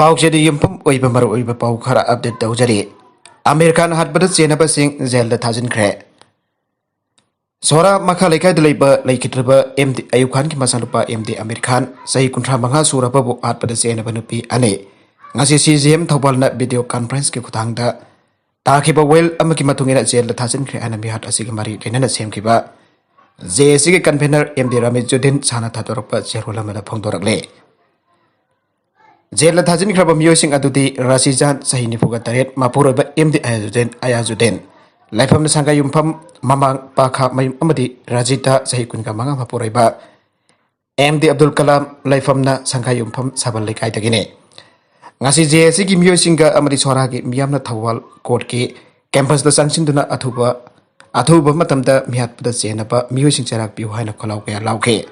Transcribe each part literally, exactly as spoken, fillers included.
ꯄꯥꯎꯆꯦꯗ ꯌꯨꯝꯐꯝ ꯑꯣꯏꯕ ꯃꯔꯨꯑꯣꯏꯕ ꯄꯥꯎ ꯈꯔ ꯑꯞꯗꯦꯠ ꯇꯧꯖꯔꯤ꯫ ꯑꯃꯤꯔ ꯈꯥꯟ ꯍꯥꯠꯄꯗ ꯆꯦꯟꯅꯕꯁꯤꯡ ꯖꯦꯜꯗ ꯊꯥꯖꯤꯟꯈ꯭ꯔꯦ꯫ ꯁꯣꯍꯔꯥ ꯃꯈꯥ ꯂꯩꯀꯥꯏꯗ ꯂꯩꯕ ꯂꯩꯈꯤꯗ꯭ꯔꯕ ꯑꯦꯝ ꯗꯤ ꯑꯌꯨꯕ ꯈꯥꯟꯒꯤ ꯃꯆꯥꯅꯨꯄꯥ ꯑꯦꯝ ꯗꯤ ꯑꯃꯤꯔ ꯈꯥꯟ, ꯆꯍꯤ ꯀꯨꯟꯊ꯭ꯔꯥ ꯃꯉꯥ ꯁꯨꯔꯕꯕꯨ ꯍꯥꯠꯄꯗ ꯆꯦꯟꯅꯕ ꯅꯨꯄꯤ ꯑꯅꯤ ꯉꯁꯤ ꯁꯤ ꯖꯤ ꯑꯦꯝ ꯊꯧꯕꯥꯜꯅ ꯚꯤꯗꯤꯑꯣ ꯀꯟꯐꯔꯦꯟꯁꯀꯤ ꯈꯨꯊꯥꯡꯗ ꯇꯥꯈꯤꯕ ꯋꯥꯌꯦꯜ ꯑꯃꯒꯤ ꯃꯇꯨꯡ ꯏꯟꯅ ꯖꯦꯜꯗ ꯊꯥꯖꯤꯟꯈ꯭ꯔꯦ ꯍꯥꯏꯅ ꯃꯤꯍꯥꯠ ꯑꯁꯤꯒꯤ ꯃꯔꯤ ꯂꯩꯅꯅ ꯁꯦꯝꯈꯤꯕ ꯖꯦ ꯑꯦ ꯁꯤꯒꯤ ꯀꯟꯚꯦꯅꯔ ꯑꯦꯝ ꯗꯤ ꯔꯥꯃꯤꯖꯨꯗꯤꯟ ꯁꯥꯅ ꯊꯥꯗꯣꯔꯛꯄ ꯆꯦꯔꯣꯜ ꯑꯃꯗ ꯐꯣꯡꯗꯣꯔꯛꯂꯦ꯫ ꯖꯦꯜꯗ ꯊꯥꯖꯤꯟꯈ꯭ꯔꯕ ꯃꯤꯑꯣꯏꯁꯤꯡ ꯑꯗꯨꯗꯤ ꯔꯥꯁꯤꯖꯥꯟ, ꯆꯍꯤ ꯅꯤꯐꯨꯒ ꯇꯔꯦꯠ, ꯃꯄꯨꯔꯣꯏꯕ ꯑꯦꯝ ꯗꯤ ꯑꯌꯥꯖꯨꯗꯤꯟ, ꯑꯌꯥꯖꯨꯗꯤꯟ, ꯂꯩꯐꯝꯅ ꯁꯪꯒꯥꯏꯌꯨꯝꯐꯝ ꯃꯃꯥꯡ ꯄꯥꯈꯥ ꯃꯌꯨꯝ, ꯑꯃꯗꯤ ꯔꯥꯖꯤꯇꯥ, ꯆꯍꯤ ꯀꯨꯟꯒ ꯃꯉꯥ, ꯃꯄꯨꯔꯣꯏꯕ ꯑꯦꯝ ꯗꯤ ꯑꯕꯗꯨꯜ ꯀꯂꯥꯝ, ꯂꯩꯐꯝꯅ ꯁꯪꯒꯥꯏꯌꯨꯝꯐꯝ ꯁꯥꯕꯜ ꯂꯩꯀꯥꯏꯗꯒꯤꯅꯤ꯫ ꯉꯁꯤ ꯖꯦ ꯑꯦ ꯁꯤꯒꯤ ꯃꯤꯑꯣꯏꯁꯤꯡꯒ ꯑꯃꯗꯤ ꯁꯣꯍꯔꯥꯒꯤ ꯃꯤꯌꯥꯝꯅ ꯊꯧꯕꯥꯜ ꯀꯣꯔꯠꯀꯤ ꯀꯦꯝꯄꯁꯇ ꯆꯪꯁꯤꯟꯗꯨꯅ ꯑꯊꯨꯕ, ꯑꯊꯨꯕ ꯃꯇꯝꯗ ꯃꯤꯍꯥꯠꯄꯗ ꯆꯦꯟꯅꯕ ꯃꯤꯑꯣꯏꯁꯤꯡ ꯆꯩꯔꯥꯛ ꯄꯤꯌꯨ ꯍꯥꯏꯅ ꯈꯣꯜꯂꯥꯎ ꯀꯌꯥ ꯂꯥꯎꯈꯤ꯫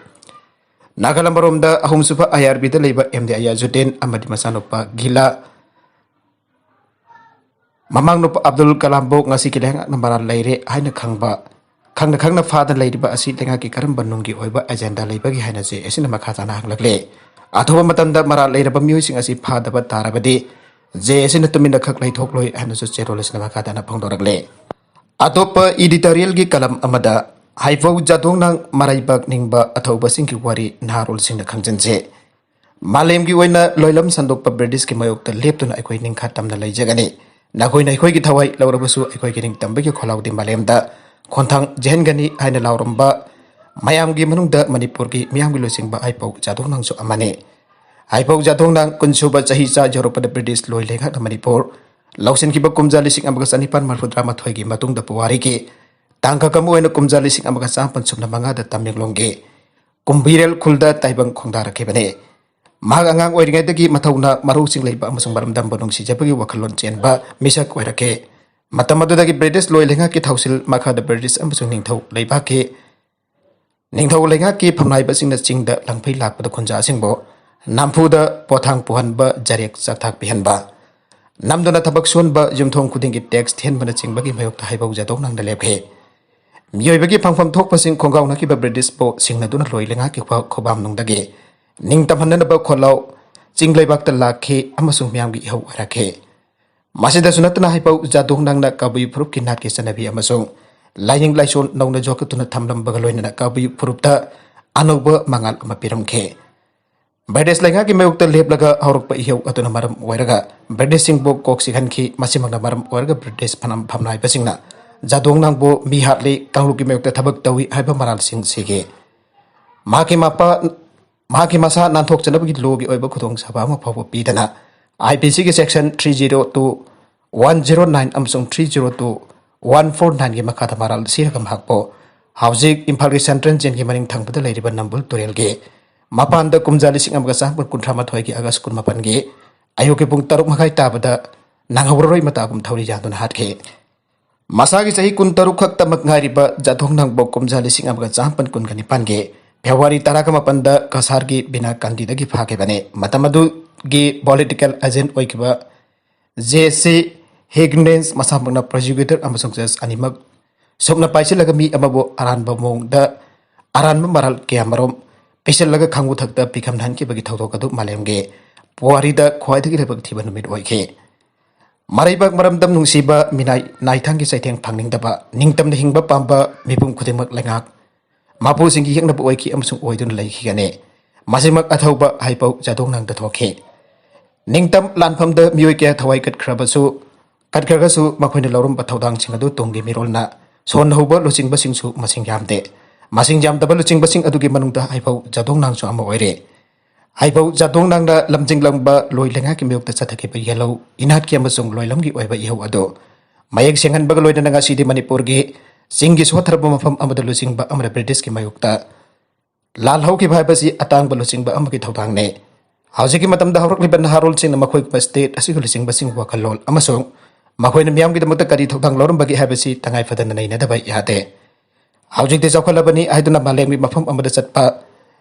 ꯅꯥꯒꯥꯂꯝ ꯑꯃꯔꯣꯝꯗ ꯑꯍꯨꯝꯁꯨꯕ ꯑꯥꯏ ꯑꯥꯔ ꯕꯤꯗ ꯂꯩꯕ ꯑꯦꯝ ꯗꯤ ꯑꯌꯥꯖꯨꯗꯤꯟ ꯑꯃꯗꯤ ꯃꯆꯥꯅꯨꯄꯥ ꯒꯤꯂꯥ, ꯃꯃꯥꯡ ꯅꯨꯄꯥ ꯑꯕꯗꯨꯜ ꯀꯂꯥꯝꯕꯨ ꯉꯁꯤꯒꯤ ꯂꯩꯉꯥꯛꯅ ꯃꯔꯥꯜ ꯂꯩꯔꯦ ꯍꯥꯏꯅ ꯈꯪꯕ, ꯈꯪꯅ ꯈꯪꯅ ꯐꯥꯗꯅ ꯂꯩꯔꯤꯕ ꯑꯁꯤ ꯂꯩꯉꯥꯛꯀꯤ ꯀꯔꯝꯕ ꯅꯨꯡꯒꯤ ꯑꯣꯏꯕ ꯑꯦꯖꯦꯟꯗꯥ ꯂꯩꯕꯒꯦ ꯍꯥꯏꯅ ꯖꯦ ꯑꯦ ꯁꯤꯅ ꯃꯈꯥ ꯇꯥꯅ ꯍꯪꯂꯛꯂꯦ꯫ ꯑꯊꯨꯕ ꯃꯇꯝꯗ ꯃꯔꯥꯜ ꯂꯩꯔꯕ ꯃꯤꯑꯣꯏꯁꯤꯡ ꯑꯁꯤ ꯐꯥꯗꯕ ꯇꯥꯔꯕꯗꯤ ꯖꯦ ꯑꯦ ꯁꯤꯅ ꯇꯨꯃꯤꯟꯅ ꯈꯛ ꯂꯩꯊꯣꯛꯂꯣꯏ ꯍꯥꯏꯅꯁꯨ ꯆꯦꯔꯣꯜ ꯑꯁꯤꯅ ꯃꯈꯥ ꯇꯥꯅ ꯐꯣꯡꯗꯣꯔꯛꯂꯦ꯫ ꯑꯇꯣꯞꯄ ꯏꯗꯤꯇꯣꯔꯤꯌꯦꯜꯒꯤ ꯀꯂꯝ ꯑꯃꯗ ꯍꯩꯐꯧ ꯖꯥꯗꯣꯡꯅꯥꯡ ꯃꯔꯩꯕꯥꯛ ꯅꯤꯡꯕ ꯑꯊꯧꯕꯁꯤꯡꯒꯤ ꯋꯥꯔꯤ ꯅꯍꯥꯔꯣꯜꯁꯤꯡꯅ ꯈꯪꯖꯤꯟꯁꯦ꯫ ꯃꯥꯂꯦꯝꯒꯤ ꯑꯣꯏꯅ ꯂꯣꯏꯂꯝ ꯁꯟꯗꯣꯛꯄ ꯕ꯭ꯔꯤꯇꯤꯁꯀꯤ ꯃꯥꯌꯣꯛꯇ ꯂꯦꯞꯇꯨꯅ ꯑꯩꯈꯣꯏ ꯅꯤꯡꯈꯥ ꯇꯝꯅ ꯂꯩꯖꯒꯅꯤ꯫ ꯅꯈꯣꯏꯅ ꯑꯩꯈꯣꯏꯒꯤ ꯊꯋꯥꯏ ꯂꯧꯔꯕꯁꯨ ꯑꯩꯈꯣꯏꯒꯤ ꯅꯤꯡꯇꯝꯕꯒꯤ ꯈꯣꯜꯂꯥꯎꯗꯤ ꯃꯥꯂꯦꯝꯗ ꯈꯣꯟꯊꯥꯡ ꯆꯦꯟꯒꯅꯤ ꯍꯥꯏꯅ ꯂꯥꯎꯔꯝꯕ ꯃꯌꯥꯝꯒꯤ ꯃꯅꯨꯡꯗ ꯃꯅꯤꯄꯨꯔꯒꯤ ꯃꯤꯌꯥꯝꯒꯤ ꯂꯨꯆꯤꯡꯕ ꯍꯩꯐꯧ ꯖꯥꯗꯣꯡꯅꯥꯡꯁꯨ ꯑꯃꯅꯤ꯫ ꯍꯩꯐꯧ ꯖꯥꯗꯣꯡꯅꯥꯡ ꯀꯨꯟꯁꯨꯕ ꯆꯍꯤꯆꯥ ꯌꯧꯔꯛꯄꯗ ꯕ꯭ꯔꯤꯇꯤꯁ ꯂꯣꯏ ꯂꯩꯉꯥꯛꯅ ꯃꯅꯤꯄꯨꯔ ꯂꯧꯁꯤꯟꯈꯤꯕ ꯀꯨꯝꯖꯥ ꯂꯤꯁꯤꯡ ꯑꯃꯒ ꯆꯅꯤꯄꯥꯟ ꯃꯔꯐꯨꯇꯔꯥ ꯃꯥꯊꯣꯏꯒꯤ ꯃꯇꯨꯡꯗ ꯄꯨꯋꯥꯔꯤꯒꯤ ꯇꯥꯡꯀꯛ ꯑꯃ ꯑꯣꯏꯅ ꯀꯨꯝꯖꯥ ꯂꯤꯁꯤꯡ ꯑꯃꯒ ꯆꯥꯃꯥꯄꯟ ꯁꯨꯞꯅ ꯃꯉꯥꯗ ꯇꯃꯦꯡꯂꯣꯡꯒꯤ ꯀꯨꯝꯕꯤꯔꯦꯜ ꯈꯨꯜꯗ ꯇꯥꯏꯕꯪ ꯈꯣꯡꯗꯥꯔꯛꯈꯤꯕꯅꯤ꯫ ꯃꯍꯥꯛ ꯑꯉꯥꯡ ꯑꯣꯏꯔꯤꯉꯩꯗꯒꯤ ꯃꯊꯧꯅꯥ ꯃꯔꯧꯁꯤꯡ ꯂꯩꯕ ꯑꯃꯁꯨꯡ ꯃꯔꯝꯗꯝꯕꯨ ꯅꯨꯡꯁꯤꯖꯕꯒꯤ ꯋꯥꯈꯜꯂꯣꯟ ꯆꯦꯟꯕ ꯃꯤꯁꯛ ꯑꯣꯏꯔꯛꯈꯤ꯫ ꯃꯇꯝ ꯑꯗꯨꯗꯒꯤ ꯕ꯭ꯔꯤꯇꯤꯁ ꯂꯣꯏ ꯂꯩꯉꯥꯛꯀꯤ ꯊꯧꯁꯤꯜ ꯃꯈꯥꯗ ꯕ꯭ꯔꯤꯇꯤꯁ ꯑꯃꯁꯨꯡ ꯅꯤꯡꯊꯧ ꯂꯩꯕꯥꯛꯀꯤ, ꯅꯤꯡꯊꯧ ꯂꯩꯉꯥꯛꯀꯤ ꯐꯝꯅꯥꯏꯕꯁꯤꯡꯅ ꯆꯤꯡꯗ ꯂꯪꯐꯩ ꯂꯥꯛꯄꯗ ꯈꯨꯟꯖꯥꯁꯤꯡꯕꯨ ꯅꯝꯐꯨꯗ ꯄꯣꯊꯥꯡ ꯄꯨꯍꯟꯕ, ꯖꯔꯦꯛ ꯆꯥꯛꯊꯥꯛ ꯄꯤꯍꯟꯕ, ꯅꯝꯗꯨꯅ ꯊꯕꯛ ꯁꯨꯍꯟꯕ, ꯌꯨꯝꯊꯣꯡ ꯈꯨꯗꯤꯡꯒꯤ ꯇꯦꯛꯁ ꯊꯤꯍꯟꯕꯅꯆꯤꯡꯕꯒꯤ ꯃꯥꯌꯣꯛꯇ ꯍꯩꯐꯧ ꯖꯥꯗꯣꯡꯅꯥꯡꯗ ꯂꯦꯞꯈꯤ꯫ ꯃꯤꯑꯣꯏꯕꯒꯤ ꯐꯪꯐꯝ ꯊꯣꯛꯄꯁꯤꯡ ꯈꯣꯡꯒꯥꯎꯅꯈꯤꯕ ꯕ꯭ꯔꯤꯇꯤꯁꯄꯨ ꯁꯤꯡꯅꯗꯨꯅ ꯂꯣꯏ ꯂꯩꯉꯥꯛꯀꯤ ꯈꯨ-, ꯈꯨꯕꯥꯝꯅꯨꯡꯗꯒꯤ ꯅꯤꯡꯇꯝꯍꯟꯅꯅꯕ ꯈꯣꯜꯂꯥꯎ ꯆꯤꯡ ꯂꯩꯕꯥꯛꯇ ꯂꯥꯛꯈꯤ ꯑꯃꯁꯨꯡ ꯃꯤꯌꯥꯝꯒꯤ ꯏꯍꯧ ꯑꯣꯏꯔꯛꯈꯤ꯫ ꯃꯁꯤꯗꯁꯨ ꯅꯠꯇꯅ ꯍꯥꯏꯄꯧ ꯖꯥꯗꯣꯡ ꯅꯥꯡꯅ ꯀꯕꯨꯏ ꯐꯨꯔꯨꯞꯀꯤ ꯅꯥꯠꯀꯤ ꯆꯠꯅꯕꯤ ꯑꯃꯁꯨꯡ ꯂꯥꯏꯅꯤꯡ ꯂꯥꯏꯁꯣꯟ ꯅꯧꯅ ꯌꯣꯛꯈꯠꯇꯨꯅ ꯊꯝꯂꯝꯕꯒ ꯂꯣꯏꯅꯅ ꯀꯕꯨꯏ ꯐꯨꯔꯨꯞꯇ ꯑꯅꯧꯕ ꯃꯉꯥꯜ ꯑꯃ ꯄꯤꯔꯝꯈꯤ꯫ ꯕ꯭ꯔꯤꯇꯤꯁ ꯂꯩꯉꯥꯛꯀꯤ ꯃꯥꯌꯣꯛꯇ ꯂꯦꯞꯂꯒ ꯍꯧꯔꯛꯄ ꯏꯍꯧ ꯑꯗꯨꯅ ꯃꯔꯝ ꯑꯣꯏꯔꯒ ꯕ꯭ꯔꯤꯇꯤꯁꯁꯤꯡꯕꯨ ꯀꯣꯛ ꯆꯤꯛꯍꯟꯈꯤ꯫ ꯃꯁꯤꯃꯛꯅ ꯃꯔꯝ ꯑꯣꯏꯔꯒ ꯕ꯭ꯔꯤꯇꯤꯁ ꯐꯝꯅꯥꯏꯕꯁꯤꯡꯅ ꯖꯥꯗꯣꯡ ꯅꯥꯡꯕꯨ ꯃꯤ ꯍꯥꯠꯂꯤ, ꯀꯥꯡꯂꯨꯞꯀꯤ ꯃꯥꯌꯣꯛꯇ ꯊꯕꯛ ꯇꯧꯏ ꯍꯥꯏꯕ ꯃꯔꯥꯜꯁꯤꯡ ꯁꯤꯒꯤ꯫ ꯃꯍꯥꯛꯀꯤ ꯃꯄꯥ ꯃꯍꯥꯛꯀꯤ ꯃꯁꯥ ꯅꯥꯟꯊꯣꯛꯆꯅꯕꯒꯤ ꯂꯣꯒꯤ ꯑꯣꯏꯕ ꯈꯨꯗꯣꯡꯆꯥꯕ ꯑꯃ ꯐꯥꯎꯕ ꯄꯤꯗꯅ, IPCꯒꯤ section three zero two one zero nine ꯑꯃꯁꯨꯡ three zero two one four nineꯒꯤ ꯃꯈꯥꯗ ꯃꯔꯥꯜ ꯁꯤꯔꯒ ꯃꯍꯥꯛꯄꯨ ꯍꯧꯖꯤꯛ ꯏꯝꯐꯥꯜꯒꯤ central jailꯒꯤ ꯃꯅꯤꯡ ꯊꯪꯕꯗ ꯂꯩꯔꯤꯕ ꯅꯝꯕꯨꯜ ꯇꯨꯔꯦꯜꯒꯤ ꯃꯄꯥꯟꯗ ꯀꯨꯝꯖꯥ ꯂꯤꯁꯤꯡ ꯑꯃꯒ ꯆꯥꯃꯥꯄꯟ ꯀꯨꯟꯊ꯭ꯔꯥ ꯃꯥꯊꯣꯏꯒꯤ ꯑꯥꯒꯁ ꯀꯨꯟꯃꯥꯄꯟꯒꯤ ꯑꯌꯨꯛꯀꯤ ꯄꯨꯡ ꯇꯔꯨꯛ ꯃꯈꯥꯏ ꯇꯥꯕꯗ ꯅꯪꯍꯧꯔꯔꯣꯏ ꯃꯇꯥꯒꯨꯝ ꯊꯧꯔꯤ ꯌꯥꯟꯗꯨꯅ ꯍꯥꯠꯈꯤ꯫ ꯃꯁꯥꯒꯤ ꯆꯍꯤ ꯀꯨꯟꯇꯔꯨꯛ ꯈꯛꯇꯃꯛ ꯉꯥꯏꯔꯤꯕ ꯖꯥꯗꯣꯡ ꯅꯥꯡꯕꯣ ꯀꯨꯝꯖꯥ ꯂꯤꯁꯤꯡ ꯑꯃꯒ ꯆꯥꯃꯥꯄꯟ ꯀꯨꯟꯒ ꯅꯤꯄꯥꯟꯒꯤ ꯐꯦꯕ꯭ꯔꯨꯋꯥꯔꯤ ꯇꯔꯥꯒ ꯃꯥꯄꯟꯗ ꯀꯁꯥꯔꯒꯤ ꯕꯤꯅꯥ ꯀꯥꯟꯗꯤꯗꯒꯤ ꯐꯥꯈꯤꯕꯅꯤ꯫ ꯃꯇꯝ ꯑꯗꯨꯒꯤ political agent ꯑꯣꯏꯈꯤꯕ J C Higgins ꯃꯁꯥꯃꯛꯅ prosecutor ꯑꯃꯁꯨꯡ judge ꯑꯅꯤꯃꯛ ꯁꯨꯞꯅ ꯄꯥꯏꯁꯤꯜꯂꯒ ꯃꯤ ꯑꯃꯕꯨ ꯑꯔꯥꯟꯕ ꯃꯑꯣꯡꯗ ꯑꯔꯥꯟꯕ ꯃꯔꯥꯜ ꯀꯌꯥꯃꯔꯨꯝ ꯄꯤꯁꯤꯜꯂꯒ ꯈꯥꯡꯕꯨ ꯊꯛꯇ ꯄꯤꯈꯝ ꯍꯟꯈꯤꯕꯒꯤ ꯊꯧꯗꯣꯛ ꯑꯗꯨ ꯃꯥꯂꯦꯝꯒꯤ ꯄꯨꯋꯥꯔꯤꯗ ꯈ꯭ꯋꯥꯏꯗꯒꯤ ꯂꯥꯏꯕꯛ ꯊꯤꯕ ꯅꯨꯃꯤꯠ ꯑꯣꯏꯈꯤ꯫ ꯃꯔꯩꯕꯥꯛ ꯃꯔꯝꯗꯝ ꯅꯨꯡꯁꯤꯕ ꯃꯤꯅꯥꯏ ꯅꯥꯏꯊꯥꯡꯒꯤ ꯆꯩꯊꯦꯡ ꯐꯪꯅꯤꯡꯗꯕ ꯅꯤꯡꯇꯝꯅ ꯍꯤꯡꯕ ꯄꯥꯝꯕ ꯃꯤꯄꯨꯝ ꯈꯨꯗꯤꯡꯃꯛ ꯂꯩꯉꯥꯛ ꯃꯄꯨꯁꯤꯡꯒꯤ ꯌꯦꯛꯅꯕ ꯑꯣꯏꯈꯤ ꯑꯃꯁꯨꯡ ꯑꯣꯏꯗꯨꯅ ꯂꯩꯈꯤꯒꯅꯤ꯫ ꯃꯁꯤꯃꯛ ꯑꯊꯧꯕ ꯍꯥꯏꯄꯧ ꯖꯥꯗꯣꯡ ꯅꯥꯡꯗ ꯊꯣꯛꯈꯤ꯫ ꯅꯤꯡꯇꯝ ꯂꯥꯟꯐꯝꯗ ꯃꯤꯑꯣꯏ ꯀꯌꯥ ꯊꯋꯥꯏ ꯀꯠꯈ꯭ꯔꯕꯁꯨ ꯀꯠꯈ꯭ꯔꯒꯁꯨ ꯃꯈꯣꯏꯅ ꯂꯧꯔꯝꯕ ꯊꯧꯗꯥꯡꯁꯤꯡ ꯑꯗꯨ ꯇꯨꯡꯒꯤ ꯃꯤꯔꯣꯜꯅ ꯁꯣꯟꯅꯍꯧꯕ ꯂꯨꯆꯤꯡꯕꯁꯤꯡꯁꯨ ꯃꯁꯤꯡ ꯌꯥꯝꯗꯦ꯫ ꯃꯁꯤꯡ ꯌꯥꯝꯗꯕ ꯂꯨꯆꯤꯡꯕꯁꯤꯡ ꯑꯗꯨꯒꯤ ꯃꯅꯨꯡꯗ ꯍꯥꯏꯄꯧ ꯖꯥꯗꯣꯡ ꯅꯥꯡꯁꯨ ꯑꯃ ꯑꯣꯏꯔꯤ꯫ ꯍꯥꯏꯄꯧ ꯖꯥꯗꯣꯡ ꯅꯥꯡꯅ ꯂꯝꯖꯤꯡꯂꯝꯕ ꯂꯣꯏ ꯂꯩꯉꯥꯛꯀꯤ ꯃꯥꯌꯣꯛꯇ ꯆꯠꯊꯈꯤꯕ ꯌꯦꯜꯍꯧ ꯏꯅꯥꯠꯀꯤ ꯑꯃꯁꯨꯡ ꯂꯣꯏꯂꯝꯒꯤ ꯑꯣꯏꯕ ꯏꯍꯧ ꯑꯗꯨ ꯃꯌꯦꯛ ꯁꯦꯡꯍꯟꯕꯒ ꯂꯣꯏꯅꯅ ꯉꯁꯤꯗꯤ ꯃꯅꯤꯄꯨꯔꯒꯤ ꯆꯤꯡꯒꯤ ꯁꯣꯠꯊꯔꯕ ꯃꯐꯝ ꯑꯃꯗ ꯂꯨꯆꯤꯡꯕ ꯑꯃꯅ ꯕ꯭ꯔꯤꯇꯤꯁꯀꯤ ꯃꯥꯌꯣꯛꯇ ꯂꯥꯜꯍꯧꯈꯤꯕ ꯍꯥꯏꯕꯁꯤ ꯑꯇꯥꯡꯕ ꯂꯨꯆꯤꯡꯕ ꯑꯃꯒꯤ ꯊꯧꯗꯥꯡꯅꯤ꯫ ꯍꯧꯖꯤꯛꯀꯤ ꯃꯇꯝꯗ ꯍꯧꯔꯛꯂꯤꯕ ꯅꯍꯥꯔꯣꯜꯁꯤꯡꯅ ꯃꯈꯣꯏꯒꯨꯝꯕ state ꯑꯁꯤꯒꯤ ꯂꯨꯆꯤꯡꯕꯁꯤꯡꯒꯤ ꯋꯥꯈꯜꯂꯣꯟ ꯑꯃꯁꯨꯡ ꯃꯈꯣꯏꯅ ꯃꯤꯌꯥꯝꯒꯤꯗꯃꯛꯇ ꯀꯔꯤ ꯊꯧꯗꯥꯡ ꯂꯧꯔꯝꯕꯒꯦ ꯍꯥꯏꯕꯁꯤ ꯇꯉꯥꯏ ꯐꯗꯅ ꯅꯩꯅꯗꯕ ꯌꯥꯗꯦ꯫ ꯍꯧꯖꯤꯛꯇꯤ ꯆꯥꯎꯈꯠꯂꯕꯅꯤ ꯍꯥꯏꯗꯨꯅ ꯃꯥꯂꯦꯝꯒꯤ ꯃꯐꯝ ꯑꯃꯗ ꯆꯠꯄ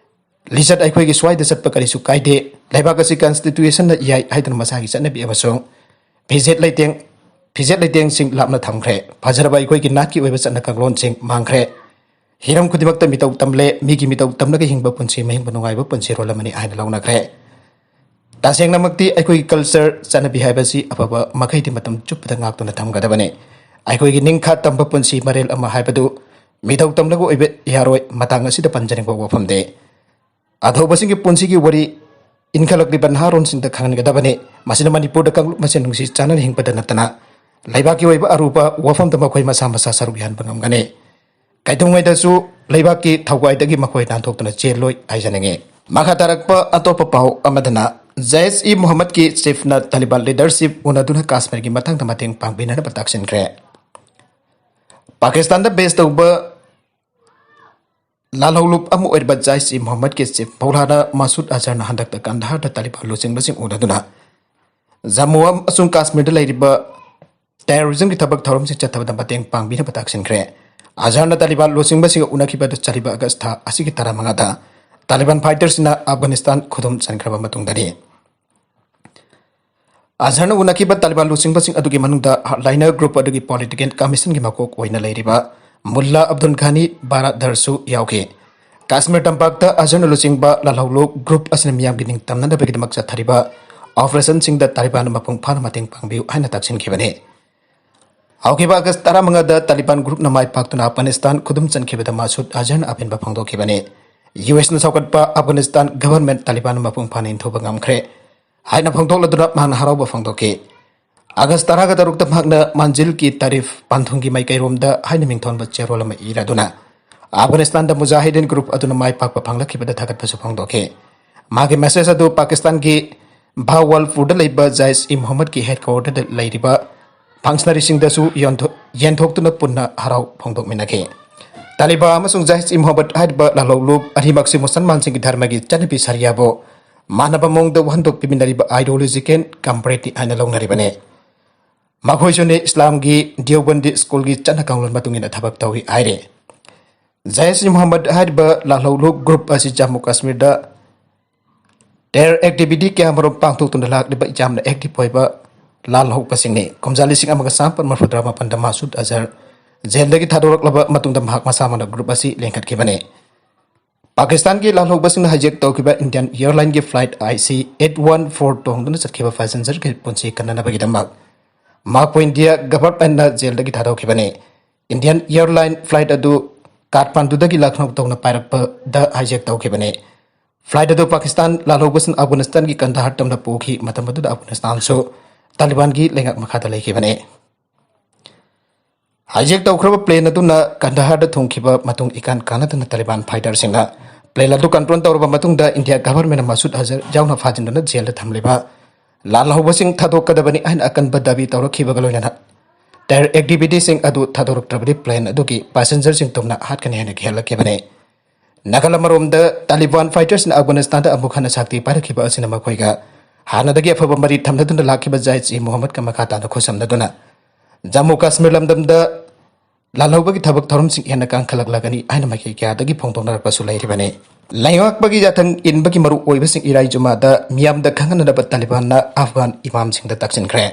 ꯂꯤꯆꯠ ꯑꯩꯈꯣꯏꯒꯤ ꯁ꯭ꯋꯥꯏꯗ ꯆꯠꯄ ꯀꯔꯤꯁꯨ ꯀꯥꯏꯗꯦ꯫ ꯂꯩꯕꯥꯛ ꯑꯁꯤ constitutionꯅ ꯌꯥꯏ ꯍꯥꯏꯗꯨꯅ ꯃꯁꯥꯒꯤ ꯆꯠꯅꯕꯤ ꯑꯃꯁꯨꯡ ꯐꯤꯖꯦꯠ ꯂꯩꯇꯦꯡ, ꯐꯤꯖꯦꯠ ꯂꯩꯇꯦꯡꯁꯤꯡ ꯂꯥꯞꯅ ꯊꯝꯈ꯭ꯔꯦ꯫ ꯐꯖꯔꯕ ꯑꯩꯈꯣꯏꯒꯤ ꯅꯥꯠꯀꯤ ꯑꯣꯏꯕ ꯆꯠꯅ ꯀꯥꯡꯂꯣꯟꯁꯤꯡ ꯃꯥꯡꯈ꯭ꯔꯦ꯫ ꯍꯤꯔꯝ ꯈꯨꯗꯤꯡꯃꯛꯇ ꯃꯤꯇꯧ ꯇꯝꯂꯦ꯫ ꯃꯤꯒꯤ ꯃꯤꯇꯧ ꯇꯝꯂꯒ ꯍꯤꯡꯕ ꯄꯨꯟꯁꯤ ꯃꯍꯤꯡꯕ ꯅꯨꯡꯉꯥꯏꯕ ꯄꯨꯟꯁꯤꯔꯣꯜ ꯑꯃꯅꯤ ꯍꯥꯏꯅ ꯂꯧꯅꯈ꯭ꯔꯦ꯫ ꯇꯁꯦꯡꯅꯃꯛꯇꯤ ꯑꯩꯈꯣꯏꯒꯤ ꯀꯜꯆꯔ, ꯆꯠꯅꯕꯤ ꯍꯥꯏꯕꯁꯤ ꯑꯐꯕ ꯃꯈꯩꯗꯤ ꯃꯇꯝ ꯆꯨꯞꯄꯗ ꯉꯥꯛꯇꯨꯅ ꯊꯝꯒꯗꯕꯅꯤ꯫ ꯑꯩꯈꯣꯏꯒꯤ ꯅꯤꯡꯈꯥ ꯇꯝꯕ ꯄꯨꯟꯁꯤ ꯃꯔꯦꯜ ꯑꯃ ꯍꯥꯏꯕꯗꯨ ꯃꯤꯊꯧ ꯇꯝꯂꯒ ꯑꯣꯏꯕ ꯌꯥꯔꯣꯏ꯫ ꯃꯇꯥꯡ ꯑꯁꯤꯗ ꯄꯟꯖꯅꯤꯡꯕ ꯋꯥꯐꯝꯗꯤ, ꯑꯊꯧꯕꯁꯤꯡꯒꯤ ꯄꯨꯟꯁꯤꯒꯤ ꯋꯥꯔꯤ ꯏꯟꯈꯠꯂꯛꯂꯤꯕ ꯅꯍꯥꯔꯣꯟꯁꯤꯡꯗ ꯈꯪꯍꯟꯒꯗꯕꯅꯤ꯫ ꯃꯁꯤꯅ ꯃꯅꯤꯄꯨꯔꯗ ꯀꯥꯡꯂꯨꯞ ꯃꯁꯦꯟ ꯅꯨꯡꯁꯤ ꯆꯥꯟꯅꯅ ꯍꯤꯡꯕꯗ ꯅꯠꯇꯅ ꯂꯩꯕꯥꯛꯀꯤ ꯑꯣꯏꯕ ꯑꯔꯨꯕ ꯋꯥꯐꯝꯗ ꯃꯈꯣꯏ ꯃꯁꯥ ꯃꯁꯥ ꯁꯔꯨꯛ ꯌꯥꯍꯟꯕ ꯉꯝꯒꯅꯤ꯫ ꯀꯩꯗꯧꯉꯩꯗꯁꯨ ꯂꯩꯕꯥꯛꯀꯤ ꯊꯧꯒꯥꯏꯗꯒꯤ ꯃꯈꯣꯏ ꯅꯥꯟꯊꯣꯛꯇꯨꯅ ꯆꯦꯜꯂꯣꯏ ꯍꯥꯏꯖꯅꯤꯡꯏ꯫ ꯃꯈꯥ ꯇꯥꯔꯛꯄ ꯑꯇꯣꯞꯄ ꯄꯥꯎ ꯑꯃꯗꯅ, ꯖꯩꯁ ꯏ ꯃꯨꯍꯝꯃꯗꯀꯤ ꯆꯤꯐꯅ ꯇꯥꯂꯤꯕꯥꯟ ꯂꯤꯗꯔꯁꯤꯞ ꯎꯅꯗꯨꯅ ꯀꯥꯁꯃꯤꯔꯒꯤ ꯃꯇꯥꯡꯗ ꯃꯇꯦꯡ ꯄꯥꯡꯕꯤꯅꯅꯕ ꯇꯥꯛꯁꯤꯟꯈ꯭ꯔꯦ꯫ ꯄꯥꯀꯤꯁꯇꯥꯟꯗ ꯕꯦꯁ ꯇꯧꯕ ꯂꯥꯜꯍꯧꯂꯨꯞ ꯑꯃ ꯑꯣꯏꯔꯤꯕ ꯖꯥꯏꯁ ꯏ ꯃꯨꯍꯝꯃꯗꯀꯤ ꯆꯤꯐ ꯃꯧꯂꯥꯅꯥ ꯃꯁꯨꯗ ꯑꯖꯍꯔꯅ ꯍꯟꯗꯛꯇ ꯀꯟꯗꯍꯔꯗ ꯇꯥꯂꯤꯕꯥꯟ ꯂꯨꯆꯤꯡꯕꯁꯤꯡ ꯎꯅꯗꯨꯅ ꯖꯝꯃꯨ ꯑꯃꯁꯨꯡ ꯀꯥꯁꯃꯤꯔꯗ ꯂꯩꯔꯤꯕ ꯇꯦꯔꯣꯔꯤꯖꯝꯒꯤ ꯊꯕꯛ ꯊꯧꯔꯝꯁꯤꯡ ꯆꯠꯊꯕꯗ ꯃꯇꯦꯡ ꯄꯥꯡꯕꯤꯅꯕ ꯇꯥꯛꯁꯤꯟꯈ꯭ꯔꯦ꯫ ꯑꯖꯍꯔꯅ ꯇꯥꯂꯤꯕꯥꯟ ꯂꯨꯆꯤꯡꯕꯁꯤꯡꯒ ꯎꯅꯈꯤꯕ ꯑꯗꯨ ꯆꯠꯂꯤꯕ ꯑꯥꯒꯁ ꯊꯥ ꯑꯁꯤꯒꯤ ꯇꯔꯥꯃꯉꯥꯗ ꯇꯥꯂꯤꯕꯥꯟ ꯐꯥꯏꯇꯔꯁꯤꯡꯅ ꯑꯐꯒꯥꯅꯤꯁꯇꯥꯟ ꯈꯨꯗꯨꯝ ꯆꯟꯈ꯭ꯔꯕ ꯃꯇꯨꯡꯗꯅꯤ꯫ ꯑꯖꯍꯔꯅ ꯎꯅꯈꯤꯕ ꯇꯥꯂꯤꯕꯥꯟ ꯂꯨꯆꯤꯡꯕꯁꯤꯡ ꯑꯗꯨꯒꯤ ꯃꯅꯨꯡꯗ ꯍꯥꯔꯗꯂꯥꯏꯅꯔ ꯒ꯭ꯔꯨꯞ ꯑꯗꯨꯒꯤ ꯄꯣꯂꯤꯇꯤꯀꯦꯜ ꯀꯃꯤꯁꯟꯒꯤ ꯃꯀꯣꯛ ꯑꯣꯏꯅ ꯂꯩꯔꯤꯕ ꯃꯨꯜꯂꯥ ꯑꯕꯗꯨꯜ ꯘꯥꯅꯤ ꯕꯥꯔꯥꯗꯔꯁꯨ ꯌꯥꯎꯈꯤ꯫ ꯀꯥꯁꯃꯤꯔ ꯇꯝꯄꯥꯛꯇ ꯑꯖꯍꯔꯅ ꯂꯨꯆꯤꯡꯕ ꯂꯥꯜꯍꯧꯂꯨꯞ ꯒ꯭ꯔꯨꯞ ꯑꯁꯤꯅ ꯃꯤꯌꯥꯝꯒꯤ ꯅꯤꯡꯇꯝꯅꯅꯕꯒꯤꯗꯃꯛ ꯆꯠꯊꯔꯤꯕ ꯑꯣꯄꯔꯦꯁꯟꯁꯤꯡꯗ ꯇꯥꯂꯤꯕꯥꯟꯅ ꯃꯄꯨꯡ ꯐꯥꯅ ꯃꯇꯦꯡ ꯄꯥꯡꯕꯤꯌꯨ ꯍꯥꯏꯅ ꯇꯛꯁꯤꯟꯈꯤꯕꯅꯤ꯫ ꯍꯧꯈꯤꯕ ꯑꯥꯒꯁ ꯇꯔꯥꯃꯉꯥꯗ ꯇꯥꯂꯤꯕꯥꯟ ꯒ꯭ꯔꯨꯞꯅ ꯃꯥꯏ ꯄꯥꯛꯇꯨꯅ ꯑꯐꯒꯥꯅꯤꯁꯇꯥꯟ ꯈꯨꯗꯨꯝ ꯆꯟꯈꯤꯕꯗ ꯃꯁꯨꯗ ꯑꯖꯍꯔꯅ ꯑꯄꯦꯟꯕ ꯐꯣꯡꯗꯣꯛꯈꯤꯕꯅꯤ꯫ ꯌꯨ ꯑꯦꯁꯅ ꯁꯧꯒꯠꯄ ꯑꯐꯒꯥꯅꯤꯁꯇꯥꯟ ꯒꯚꯔꯟꯃꯦꯟꯠ ꯇꯥꯂꯤꯕꯥꯟ ꯃꯄꯨꯡ ꯐꯥꯅ ꯏꯟꯊꯨꯕ ꯉꯝꯈ꯭ꯔꯦ ꯍꯥꯏꯅ ꯐꯣꯡꯗꯣꯛꯂꯗꯨꯅ ꯃꯍꯥꯛꯅ ꯍꯔꯥꯎꯕ ꯐꯣꯡꯗꯣꯛꯈꯤ꯫ ꯑꯥꯒꯁ ꯇꯔꯥꯒ ꯇꯔꯨꯛꯇ ꯃꯍꯥꯛꯅ ꯃꯥꯟꯖꯤꯜꯒꯤ ꯇꯥꯔꯤꯐ ꯄꯥꯟꯊꯨꯡꯒꯤ ꯃꯥꯏꯀꯩꯔꯣꯝꯗ ꯍꯥꯏꯅ ꯃꯤꯡꯊꯣꯟꯕ ꯆꯦꯔꯣꯜ ꯑꯃ ꯏꯔꯗꯨꯅ ꯑꯐꯒꯥꯅꯤꯁꯇꯥꯟꯗ ꯃꯨꯖꯥꯍꯤꯗꯤꯟ ꯒ꯭ꯔꯨꯞ ꯑꯗꯨꯅ ꯃꯥꯏ ꯄꯥꯛꯄ ꯐꯪꯂꯛꯈꯤꯕꯗ ꯊꯥꯒꯠꯄꯁꯨ ꯐꯣꯡꯗꯣꯛꯈꯤ꯫ ꯃꯥꯒꯤ ꯃꯦꯁꯦꯖ ꯑꯗꯨ ꯄꯥꯀꯤꯁꯇꯥꯟꯒꯤ ꯚꯥꯋꯜꯄꯨꯔꯗ ꯂꯩꯕ ꯖꯥꯏꯁ ꯏ ꯃꯨꯍꯝꯃꯗꯀꯤ ꯍꯦꯗꯀ꯭ꯋꯥꯇꯔꯗ ꯂꯩꯔꯤꯕ ꯐꯪꯁꯅꯔꯤꯁꯤꯡꯗꯁꯨ ꯌꯣꯟꯊꯣꯛ-, ꯌꯦꯟꯊꯣꯛꯇꯨꯅ ꯄꯨꯟꯅ ꯍꯔꯥꯎ ꯐꯣꯡꯗꯣꯛꯃꯤꯟꯅꯈꯤ꯫ ꯇꯥꯂꯤꯕꯥꯟ ꯑꯃꯁꯨꯡ ꯖꯥꯏꯁ ꯏ ꯃꯨꯍꯝꯃꯗ ꯍꯥꯏꯔꯤꯕ ꯂꯥꯜꯍꯧꯂꯨꯞ ꯑꯅꯤꯃꯛꯁꯤ ꯃꯨꯁꯜꯃꯥꯟꯁꯤꯡꯒꯤ ꯙꯔꯃꯒꯤ ꯆꯠꯅꯕꯤ ꯁꯔꯤꯌꯥꯕꯨ ꯃꯥꯟꯅꯕ ꯃꯑꯣꯡꯗ ꯋꯥꯍꯟꯊꯣꯛ ꯄꯤꯃꯤꯟꯅꯔꯤꯕ ꯑꯥꯏꯗꯤꯌꯣꯂꯣꯖꯤꯀꯦꯜ ꯀꯝꯄꯦꯔꯦꯇꯤꯞ ꯍꯥꯏꯅ ꯂꯧꯅꯔꯤꯕꯅꯤ꯫ ꯃꯈꯣꯏꯁꯨꯅꯤ ꯏꯁꯂꯥꯝꯒꯤ ꯗꯤꯑꯣꯕꯟꯗꯤ ꯁ꯭ꯀꯨꯜꯒꯤ ꯆꯠꯅ ꯀꯥꯡꯂꯣꯟ ꯃꯇꯨꯡ ꯏꯟꯅ ꯊꯕꯛ ꯇꯧꯏ ꯍꯥꯏꯔꯤ꯫ ꯖꯥꯏꯁ ꯏ ꯃꯨꯍꯝꯃꯗ ꯍꯥꯏꯔꯤꯕ ꯂꯥꯜꯍꯧꯂꯨꯞ ꯒ꯭ꯔꯨꯞ ꯑꯁꯤ ꯖꯝꯃꯨ ꯀꯥꯁꯃꯤꯔꯗ ꯇꯦꯔꯔ ꯑꯦꯛꯇꯤꯚꯤꯇꯤ ꯀꯌꯥꯃꯔꯨꯝ ꯄꯥꯡꯊꯣꯛꯇꯨꯅ ꯂꯥꯛꯂꯤꯕ ꯌꯥꯝꯅ ꯑꯦꯛꯇꯤꯚ ꯑꯣꯏꯕ ꯂꯥꯜꯍꯧꯕꯁꯤꯡꯅꯤ꯫ ꯀꯨꯝꯖꯥ ꯂꯤꯁꯤꯡ ꯑꯃꯒ ꯆꯥꯃꯥꯄꯟ ꯃꯔꯤꯐꯨꯇꯔꯥ ꯃꯥꯄꯟꯗ ꯃꯁꯨꯗ ꯑꯖꯍꯔ ꯖꯦꯜꯗꯒꯤ ꯊꯥꯗꯣꯔꯛꯂꯕ ꯃꯇꯨꯡꯗ ꯃꯍꯥꯛ ꯃꯁꯥꯃꯛꯅ ꯒ꯭ꯔꯨꯞ ꯑꯁꯤ ꯂꯤꯡꯈꯠꯈꯤꯕꯅꯤ꯫ ꯄꯥꯀꯤꯁꯇꯥꯟꯒꯤ ꯂꯥꯜꯍꯧꯕꯁꯤꯡꯅ hijack ꯇꯧꯈꯤꯕ Indian Airline ꯒꯤ flight I C eight one four ꯇꯣꯡꯗꯨꯅ ꯆꯠꯈꯤꯕ passenger ꯒꯤ ꯄꯨꯟꯁꯤ ꯀꯟꯅꯅꯕꯒꯤꯗꯃꯛ ꯃꯍꯥꯛꯄꯨ ꯏꯟꯗꯤꯌꯥ government ꯅ ꯖꯦꯜꯗꯒꯤ ꯊꯥꯗꯣꯛꯈꯤꯕꯅꯤ꯫ Indian Airline flight ꯑꯗꯨ ꯀꯥꯊꯃꯥꯟꯗꯨꯗꯒꯤ ꯂꯈꯅꯧ ꯇꯧꯅ ꯄꯥꯏꯔꯛꯄꯗ hijack ꯇꯧꯈꯤꯕꯅꯤ꯫ Flight ꯑꯗꯨ ꯄꯥꯀꯤꯁꯇꯥꯟ ꯂꯥꯜꯍꯧꯕꯁꯤꯡ ꯑꯐꯒꯥꯅꯤꯁꯇꯥꯟꯒꯤ ꯀꯟꯗꯥꯍꯔ ꯇꯝꯅ ꯄꯨꯈꯤ꯫ ꯃꯇꯝ ꯑꯗꯨꯗ ꯑꯐꯒꯥꯅꯤꯁꯇꯥꯟꯁꯨ ꯇꯥꯂꯤꯕꯥꯟꯒꯤ ꯂꯩꯉꯥꯛ ꯃꯈꯥꯗ ꯂꯩꯈꯤꯕꯅꯤ꯫ Hijack ꯇꯧꯈ꯭ꯔꯕ plane ꯑꯗꯨꯅ ꯀꯟꯗꯥꯍꯔꯗ ꯊꯨꯡꯈꯤꯕ ꯃꯇꯨꯡ ꯏꯀꯥꯟ ꯀꯥꯟꯅꯗꯅ ꯇꯥꯂꯤꯕꯥꯟ fighter ꯁꯤꯡꯅ plane ꯑꯗꯨ control ꯇꯧꯔꯕ ꯃꯇꯨꯡꯗ ꯏꯟꯗꯤꯌꯥ government ꯅ ꯃꯁꯨꯗ ꯑꯖꯍꯔ ꯌꯥꯎꯅ ꯐꯥꯖꯤꯟꯗꯨꯅ ꯖꯦꯜꯗ ꯊꯝꯂꯤꯕ ꯂꯥꯜꯍꯧꯕꯁꯤꯡ ꯊꯥꯗꯣꯛꯀꯗꯕꯅꯤ ꯍꯥꯏꯅ ꯑꯀꯟꯕ ꯗꯥꯕꯤ ꯇꯧꯔꯛꯈꯤꯕꯒ ꯂꯣꯏꯅꯅ terror activity ꯁꯤꯡ ꯑꯗꯨ ꯊꯥꯗꯣꯔꯛꯇ꯭ꯔꯕꯗꯤ plane ꯑꯗꯨꯒꯤ passenger ꯁꯤꯡ ꯇꯨꯝꯅ ꯍꯥꯠꯀꯅꯤ ꯍꯥꯏꯅ ꯀꯤꯍꯜꯂꯛꯈꯤꯕꯅꯤ꯫ ꯅꯥꯒꯥꯂꯥ ꯃꯔꯣꯝꯗ ꯇꯥꯂꯤꯕꯥꯟ fighter ꯁꯤꯡꯅ ꯑꯐꯒꯥꯅꯤꯁꯇꯥꯟꯗ ꯑꯃꯨꯛ ꯍꯟꯅ ꯁꯛꯇꯤ ꯄꯥꯏꯔꯛꯈꯤꯕ ꯑꯁꯤꯅ ꯃꯈꯣꯏꯒ ꯍꯥꯟꯅꯗꯒꯤ ꯑꯐꯕ ꯃꯔꯤ ꯊꯝꯅꯗꯨꯅ ꯂꯥꯛꯈꯤꯕ ꯖꯥꯏꯁ ꯏ ꯃꯨꯍꯝꯃꯗꯀ ꯃꯈꯥ ꯇꯥꯅ ꯈꯨꯠꯁꯝꯅꯗꯨꯅ ꯖꯝꯃꯨ ꯀꯥꯁꯃꯤꯔ ꯂꯝꯗꯝꯗ ꯂꯥꯜꯍꯧꯕꯒꯤ ꯊꯕꯛ ꯊꯧꯔꯝꯁꯤꯡ ꯍꯦꯟꯅ ꯀꯟꯈꯠꯂꯛꯂꯒꯅꯤ ꯍꯥꯏꯅ ꯃꯥꯏꯀꯩ ꯀꯌꯥꯗꯒꯤ ꯐꯣꯡꯗꯣꯛꯅꯔꯛꯄꯁꯨ ꯂꯩꯔꯤꯕꯅꯤ꯫ ꯂꯩꯉꯥꯛꯄꯒꯤ ꯌꯥꯊꯪ ꯏꯟꯕꯒꯤ ꯃꯔꯨ ꯑꯣꯏꯕꯁꯤꯡ ꯏꯔꯥꯏ ꯖꯨꯃꯥꯗ ꯃꯤꯌꯥꯝꯗ ꯈꯪꯍꯟꯅꯅꯕ ꯇꯥꯂꯤꯕꯥꯟꯅ ꯑꯐꯒꯥꯟ ꯏꯃꯥꯝꯁꯤꯡꯗ ꯇꯥꯛꯁꯤꯟꯈ꯭ꯔꯦ꯫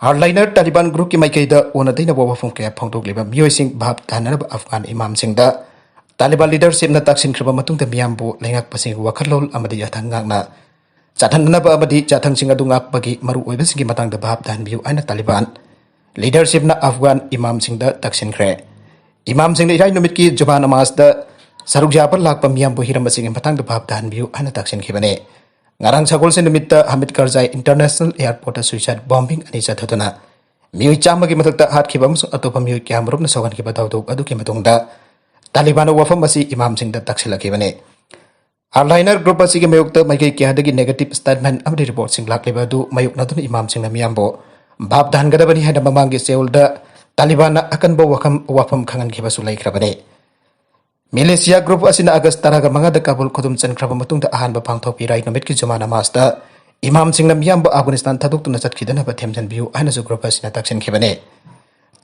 Hardliner ꯇꯥꯂꯤꯕꯥꯟ group ꯀꯤ ꯃꯥꯏꯀꯩꯗ ꯑꯣꯟꯅ ꯇꯩꯅꯕ ꯋꯥꯐꯝ ꯀꯌꯥ ꯐꯣꯡꯗꯣꯛꯂꯤꯕ ꯃꯤꯑꯣꯏꯁꯤꯡ ꯚꯥꯞ ꯇꯥꯍꯟꯅꯅꯕ ꯑꯐꯒꯥꯟ ꯏꯃꯥꯝꯁꯤꯡꯗ ꯇꯥꯂꯤꯕꯥꯟ leadership ꯅ ꯇꯥꯛꯁꯤꯟꯈ꯭ꯔꯕ ꯃꯇꯨꯡꯗ ꯃꯤꯌꯥꯝꯕꯨ ꯂꯩꯉꯥꯛꯄꯁꯤꯡꯒꯤ ꯋꯥꯈꯜꯂꯣꯟ ꯑꯃꯗꯤ ꯌꯥꯊꯪ ꯉꯥꯛꯅ ꯆꯠꯍꯟꯅꯅꯕ ꯑꯃꯗꯤ ꯌꯥꯊꯪꯁꯤꯡ ꯑꯗꯨ ꯉꯥꯛꯄꯒꯤ ꯃꯔꯨꯑꯣꯏꯕꯁꯤꯡꯒꯤ ꯃꯇꯥꯡꯗ ꯚꯥꯞ ꯇꯥꯍꯟꯕꯤꯌꯨ ꯍꯥꯏꯅ ꯇꯥꯂꯤꯕꯥꯟ leadership ꯅ ꯑꯐꯒꯥꯟ ꯏꯃꯥꯝꯁꯤꯡꯗ ꯇꯥꯛꯁꯤꯟꯈ꯭ꯔꯦ꯫ ꯏꯃꯥꯝꯁꯤꯡꯅ ꯏꯔꯥꯏ ꯅꯨꯃꯤꯠꯀꯤ ꯖꯨꯃꯥ ꯅꯃꯥꯖꯇ ꯁꯔꯨꯛ ꯌꯥꯕ ꯂꯥꯛꯄ ꯃꯤꯌꯥꯝꯕꯨ ꯍꯤꯔꯝ ꯑꯁꯤꯒꯤ ꯃꯇꯥꯡꯗ ꯚꯥꯞ ꯇꯥꯍꯟꯕꯤꯌꯨ ꯍꯥꯏꯅ ꯇꯥꯛꯁꯤꯟꯈꯤꯕꯅꯤ꯫ ꯉꯔꯥꯡ ꯁꯒꯣꯜꯁꯦꯟ ꯅꯨꯃꯤꯠꯇ ꯍꯥꯃꯤꯗ ꯀꯔꯖꯥꯏ international airport ꯇ suicide bombing ꯑꯅꯤ ꯆꯠꯊꯗꯨꯅ ꯃꯤꯑꯣꯏ ꯆꯥꯝꯃꯒꯤ ꯃꯊꯛꯇ ꯍꯥꯠꯈꯤꯕ ꯑꯃꯁꯨꯡ ꯑꯇꯣꯞꯄ ꯃꯤꯑꯣꯏ ꯀꯌꯥꯃꯔꯨꯝꯅ ꯁꯣꯛꯍꯟꯈꯤꯕ ꯊꯧꯗꯣꯛ ꯑꯗꯨꯒꯤ ꯃꯇꯨꯡꯗ ꯇꯥꯂꯤꯕꯥꯟꯅ ꯋꯥꯐꯝ ꯑꯁꯤ ꯏꯃꯥꯝꯁꯤꯡꯗ ꯇꯥꯛꯁꯤꯜꯂꯛꯈꯤꯕꯅꯤ꯫ Hardliner group ꯑꯁꯤꯒꯤ ꯃꯥꯌꯣꯛꯇ ꯃꯥꯏꯀꯩ ꯀꯌꯥꯗꯒꯤ negative statement ꯑꯃꯗꯤ report ꯁꯤꯡ ꯂꯥꯛꯂꯤꯕ ꯑꯗꯨ ꯃꯥꯌꯣꯛꯅꯗꯨꯅ ꯏꯃꯥꯝꯁꯤꯡꯅ ꯃꯤꯌꯥꯝꯕꯨ ꯚꯥꯞ ꯇꯥꯍꯟꯒꯗꯕꯅꯤ ꯍꯥꯏꯅ ꯃꯃꯥꯡꯒꯤ ꯁꯦꯎꯜꯗ ꯇꯥꯂꯤꯕꯥꯟꯅ ꯑꯀꯟꯕ ꯋꯥꯐꯝ, ꯋꯥꯐꯝ ꯈꯪꯍꯟꯈꯤꯕꯁꯨ ꯂꯩꯈ꯭ꯔꯕꯅꯤ꯫ Militia group ꯑꯁꯤꯅ ꯑꯥꯒꯁ ꯇꯔꯥꯃꯉꯥꯗ ꯀꯥꯕꯨꯜ ꯈꯨꯗꯨꯝ ꯆꯟꯈ꯭ꯔꯕ ꯃꯇꯨꯡꯗ ꯑꯍꯥꯟꯕ ꯄꯥꯡꯊꯣꯛꯄ ꯏꯔꯥꯏ ꯅꯨꯃꯤꯠꯀꯤ ꯖꯨꯃꯥ ꯅꯃꯥꯖꯇ ꯏꯃꯥꯝꯁꯤꯡꯅ ꯃꯤꯌꯥꯝꯕꯨ ꯑꯐꯒꯥꯅꯤꯁꯇꯥꯟ ꯊꯥꯗꯣꯛꯇꯨꯅ ꯆꯠꯈꯤꯗꯅꯕ ꯊꯦꯝꯖꯤꯟꯕꯤꯌꯨ ꯍꯥꯏꯅꯁꯨ group ꯑꯁꯤꯅ ꯇꯥꯛꯁꯤꯟꯈꯤꯕꯅꯤ꯫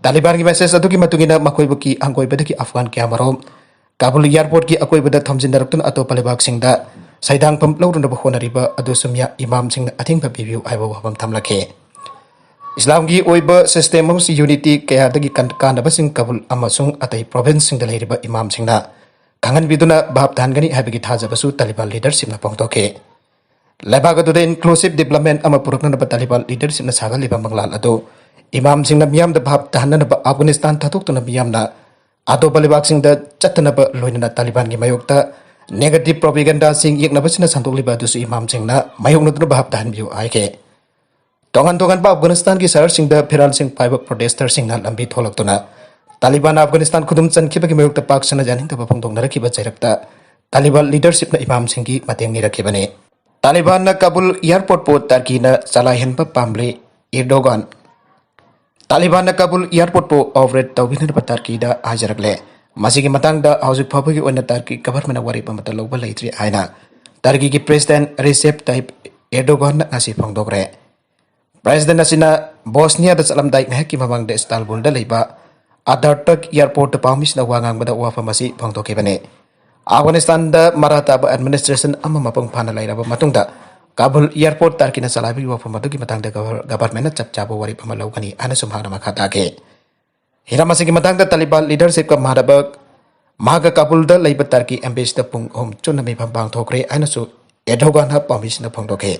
ꯇꯥꯂꯤꯕꯥꯟꯒꯤ message ꯑꯗꯨꯒꯤ ꯃꯇꯨꯡ ꯏꯟꯅ ꯃꯈꯣꯏꯕꯨꯒꯤ ꯍꯪꯒꯣꯏꯕꯗꯒꯤ ꯑꯐꯒꯥꯟ ꯀꯌꯥꯃꯔꯨꯝ ꯀꯥꯕꯨꯜ airport ꯀꯤ ꯑꯀꯣꯏꯕꯗ ꯊꯝꯖꯤꯟꯅꯔꯛꯇꯨꯅ ꯑꯇꯣꯞꯄ ꯂꯩꯕꯥꯛꯁꯤꯡꯗ ꯁꯩꯗꯥꯡꯐꯝ ꯂꯧꯔꯨꯅꯕ ꯍꯣꯠꯅꯔꯤꯕ ꯑꯗꯨꯁꯨ ꯃꯤꯌꯥ-, ꯏꯃꯥꯝꯁꯤꯡꯅ ꯑꯊꯤꯡꯕ ꯄꯤꯕꯤꯌꯨ ꯍꯥꯏꯕ ꯋꯥꯐꯝ ꯊꯝꯂꯛꯈꯤ꯫ ꯏꯁꯂꯥꯝꯒꯤ ꯑꯣꯏꯕ system ꯑꯃꯁꯨꯡ unity ꯀꯌꯥꯗꯒꯤ ꯀꯟ-, ꯀꯥꯟꯅꯕꯁꯤꯡ ꯀꯥꯕꯨꯜ ꯑꯃꯁꯨꯡ ꯑꯇꯩ province ꯁꯤꯡꯗ ꯂꯩꯔꯤꯕ ꯏꯃꯥꯝꯁꯤꯡꯅ ꯈꯪꯍꯟꯕꯤꯗꯨꯅ ꯚꯥꯞ ꯇꯥꯍꯟꯒꯅꯤ ꯍꯥꯏꯕꯒꯤ ꯊꯥꯖꯕꯁꯨ ꯇꯥꯂꯤꯕꯥꯟ ꯂꯤꯗꯔꯁꯤꯞꯅ ꯐꯣꯡꯗꯣꯛꯈꯤ꯫ ꯂꯩꯕꯥꯛ ꯑꯗꯨꯗ ꯏꯟꯀ꯭ꯂꯨꯁꯤꯞ ꯗꯤꯕ꯭ꯂꯞꯃꯦꯟ ꯑꯃ ꯄꯨꯔꯛꯅꯅꯕ ꯇꯥꯂꯤꯕꯥꯟ ꯂꯤꯗꯔꯁꯤꯞꯅ ꯁꯥꯒꯠꯂꯤꯕ ꯃꯪꯂꯥꯟ ꯑꯗꯨ ꯏꯃꯥꯝꯁꯤꯡꯅ ꯃꯤꯌꯥꯝꯗ ꯚꯥꯞ ꯇꯥꯍꯟꯅꯅꯕ ꯑꯐꯒꯥꯅꯤꯁꯇꯥꯟ ꯊꯥꯗꯣꯛꯇꯨꯅ ꯃꯤꯌꯥꯝꯅ ꯑꯇꯣꯞꯄ ꯂꯩꯕꯥꯛꯁꯤꯡꯗ ꯆꯠꯇꯅꯕ ꯂꯣꯏꯅꯅ ꯇꯥꯂꯤꯕꯥꯟꯒꯤ ꯃꯥꯌꯣꯛꯇ ꯅꯦꯒꯦꯇꯤꯚ ꯄ꯭ꯔꯣꯄꯤꯒꯟꯗꯥꯁꯤꯡ ꯌꯦꯛꯅꯕꯁꯤꯅ ꯁꯟꯗꯣꯛꯂꯤꯕ ꯑꯗꯨꯁꯨ ꯏꯃꯥꯝꯁꯤꯡꯅ ꯃꯥꯌꯣꯛꯅꯗꯨꯅ ꯚꯥꯞ ꯇꯥꯍꯟꯕꯤꯌꯨ ꯍꯥꯏꯈꯤ꯫ ꯇꯣꯉꯥꯟ ꯇꯣꯉꯥꯟꯕ ꯑꯐꯒꯥꯅꯤꯁꯇꯥꯟꯒꯤ ꯁꯍꯔꯁꯤꯡꯗ ꯐꯤꯔꯥꯜꯁꯤꯡ ꯄꯥꯏꯕ ꯄ꯭ꯔꯣꯇꯦꯁꯇꯔꯁꯤꯡꯅ ꯂꯝꯕꯤ ꯊꯣꯛꯂꯛꯇꯨꯅ ꯇꯥꯂꯤꯕꯥꯟ ꯑꯐꯒꯥꯅꯤꯁꯇꯥꯟ ꯈꯨꯗꯨꯝ ꯆꯟꯈꯤꯕꯒꯤ ꯃꯥꯌꯣꯛꯇ ꯄꯥꯛ ꯁꯟꯅ ꯌꯥꯅꯤꯡꯗꯕ ꯐꯣꯡꯗꯣꯛꯅꯔꯛꯈꯤꯕ ꯆꯩꯔꯛꯇ ꯇꯥꯂꯤꯕꯥꯟ ꯂꯤꯗꯔꯁꯤꯞꯅ ꯏꯃꯥꯝꯁꯤꯡꯒꯤ ꯃꯇꯦꯡ ꯅꯤꯔꯛꯈꯤꯕꯅꯤ꯫ ꯇꯥꯂꯤꯕꯥꯟꯅ ꯀꯥꯕꯨꯜ ꯑꯦꯌꯔꯄꯣꯔꯠꯄꯨ ꯇꯔꯀꯤꯅ ꯆꯂꯥꯏꯍꯟꯕ ꯄꯥꯝꯂꯤ, ꯏꯔꯗꯣꯒꯥꯟ꯫ ꯇꯥꯂꯤꯕꯥꯟꯅ ꯀꯥꯕꯨꯜ ꯑꯦꯌꯔꯄꯣꯔꯠꯄꯨ ꯑꯣꯄꯔꯦꯠ ꯇꯧꯕꯤꯅꯅꯕ ꯇꯔꯀꯤꯗ ꯍꯥꯏꯖꯔꯛꯂꯦ꯫ ꯃꯁꯤꯒꯤ ꯃꯇꯥꯡꯗ ꯍꯧꯖꯤꯛ ꯐꯥꯎꯕꯒꯤ ꯑꯣꯏꯅ ꯇꯔꯀꯤ ꯒꯚꯔꯟꯃꯦꯟꯠꯅ ꯋꯥꯔꯦꯞ ꯑꯃꯠꯇ ꯂꯧꯕ ꯂꯩꯇ꯭ꯔꯤ ꯍꯥꯏꯅ ꯇꯔꯀꯤꯒꯤ ꯄ꯭ꯔꯦꯁꯤꯗꯦꯟꯠ ꯔꯤꯁꯦꯞ ꯇꯥꯏꯞ ꯑꯦꯔꯗꯣꯒꯥꯟꯅ ꯉꯁꯤ ꯐꯣꯡꯗꯣꯛꯈ꯭ꯔꯦ꯫ ꯄ꯭ꯔꯦꯁꯤꯗꯦꯟꯠ ꯑꯁꯤꯅ ꯕꯣꯁꯅꯤꯌꯥꯗ ꯆꯠꯂꯝꯗꯥꯏ ꯉꯥꯏꯍꯥꯛꯀꯤ ꯃꯃꯥꯡꯗ ꯏꯁꯇꯥꯜꯕꯨꯜꯗ ꯂꯩꯕ ꯑꯇꯥꯔꯇꯛ ꯑꯦꯌꯔꯄꯣꯔꯠꯇ ꯄꯥꯎꯃꯤꯁꯤꯡꯅ ꯋꯥ ꯉꯥꯡꯕꯗ ꯋꯥꯐꯝ ꯑꯁꯤ ꯐꯣꯡꯗꯣꯛꯈꯤꯕꯅꯤ꯫ ꯑꯐꯒꯥꯅꯤꯁꯇꯥꯟꯗ ꯃꯔꯥ ꯇꯥꯕ ꯑꯦꯗꯃꯤꯅꯤꯁꯇ꯭ꯔꯦꯁꯟ ꯑꯃ ꯃꯄꯨꯡ ꯐꯥꯅ ꯂꯩꯔꯕ ꯃꯇꯨꯡꯗ ꯀꯥꯕꯨꯜ ꯑꯦꯌꯔꯄꯣꯔꯠ ꯇꯔꯀꯤꯅ ꯆꯂꯥꯏꯕꯒꯤ ꯋꯥꯐꯝ ꯑꯗꯨꯒꯤ ꯃꯇꯥꯡꯗ ꯒꯚꯔ-, ꯒꯚꯔꯟꯃꯦꯟꯠꯅ ꯆꯞ ꯆꯥꯕ ꯋꯥꯔꯦꯞ ꯑꯃ ꯂꯧꯒꯅꯤ ꯍꯥꯏꯅꯁꯨ ꯃꯍꯥꯛꯅ ꯃꯈꯥ ꯇꯥꯈꯤ꯫ ꯍꯤꯔꯝ ꯑꯁꯤꯒꯤ ꯃꯇꯥꯡꯗ ꯇꯥꯂꯤꯕꯥꯟ ꯂꯤꯗꯔꯁꯤꯞꯀ ꯃꯥꯟꯅꯕ ꯃꯍꯥꯛꯀ ꯀꯥꯕꯨꯜꯗ ꯂꯩꯕ ꯇꯔꯀꯤ ꯑꯦꯝꯕꯦꯁꯤꯗ ꯄꯨꯡ ꯑꯍꯨꯝ ꯆꯨꯞꯅ ꯃꯤꯐꯝ ꯄꯥꯡꯊꯣꯛꯈ꯭ꯔꯦ ꯍꯥꯏꯅꯁꯨ ꯑꯦꯔꯗꯣꯒꯥꯟꯅ ꯄꯥꯎꯃꯤꯁꯤꯡꯗ ꯐꯣꯡꯗꯣꯛꯈꯤ꯫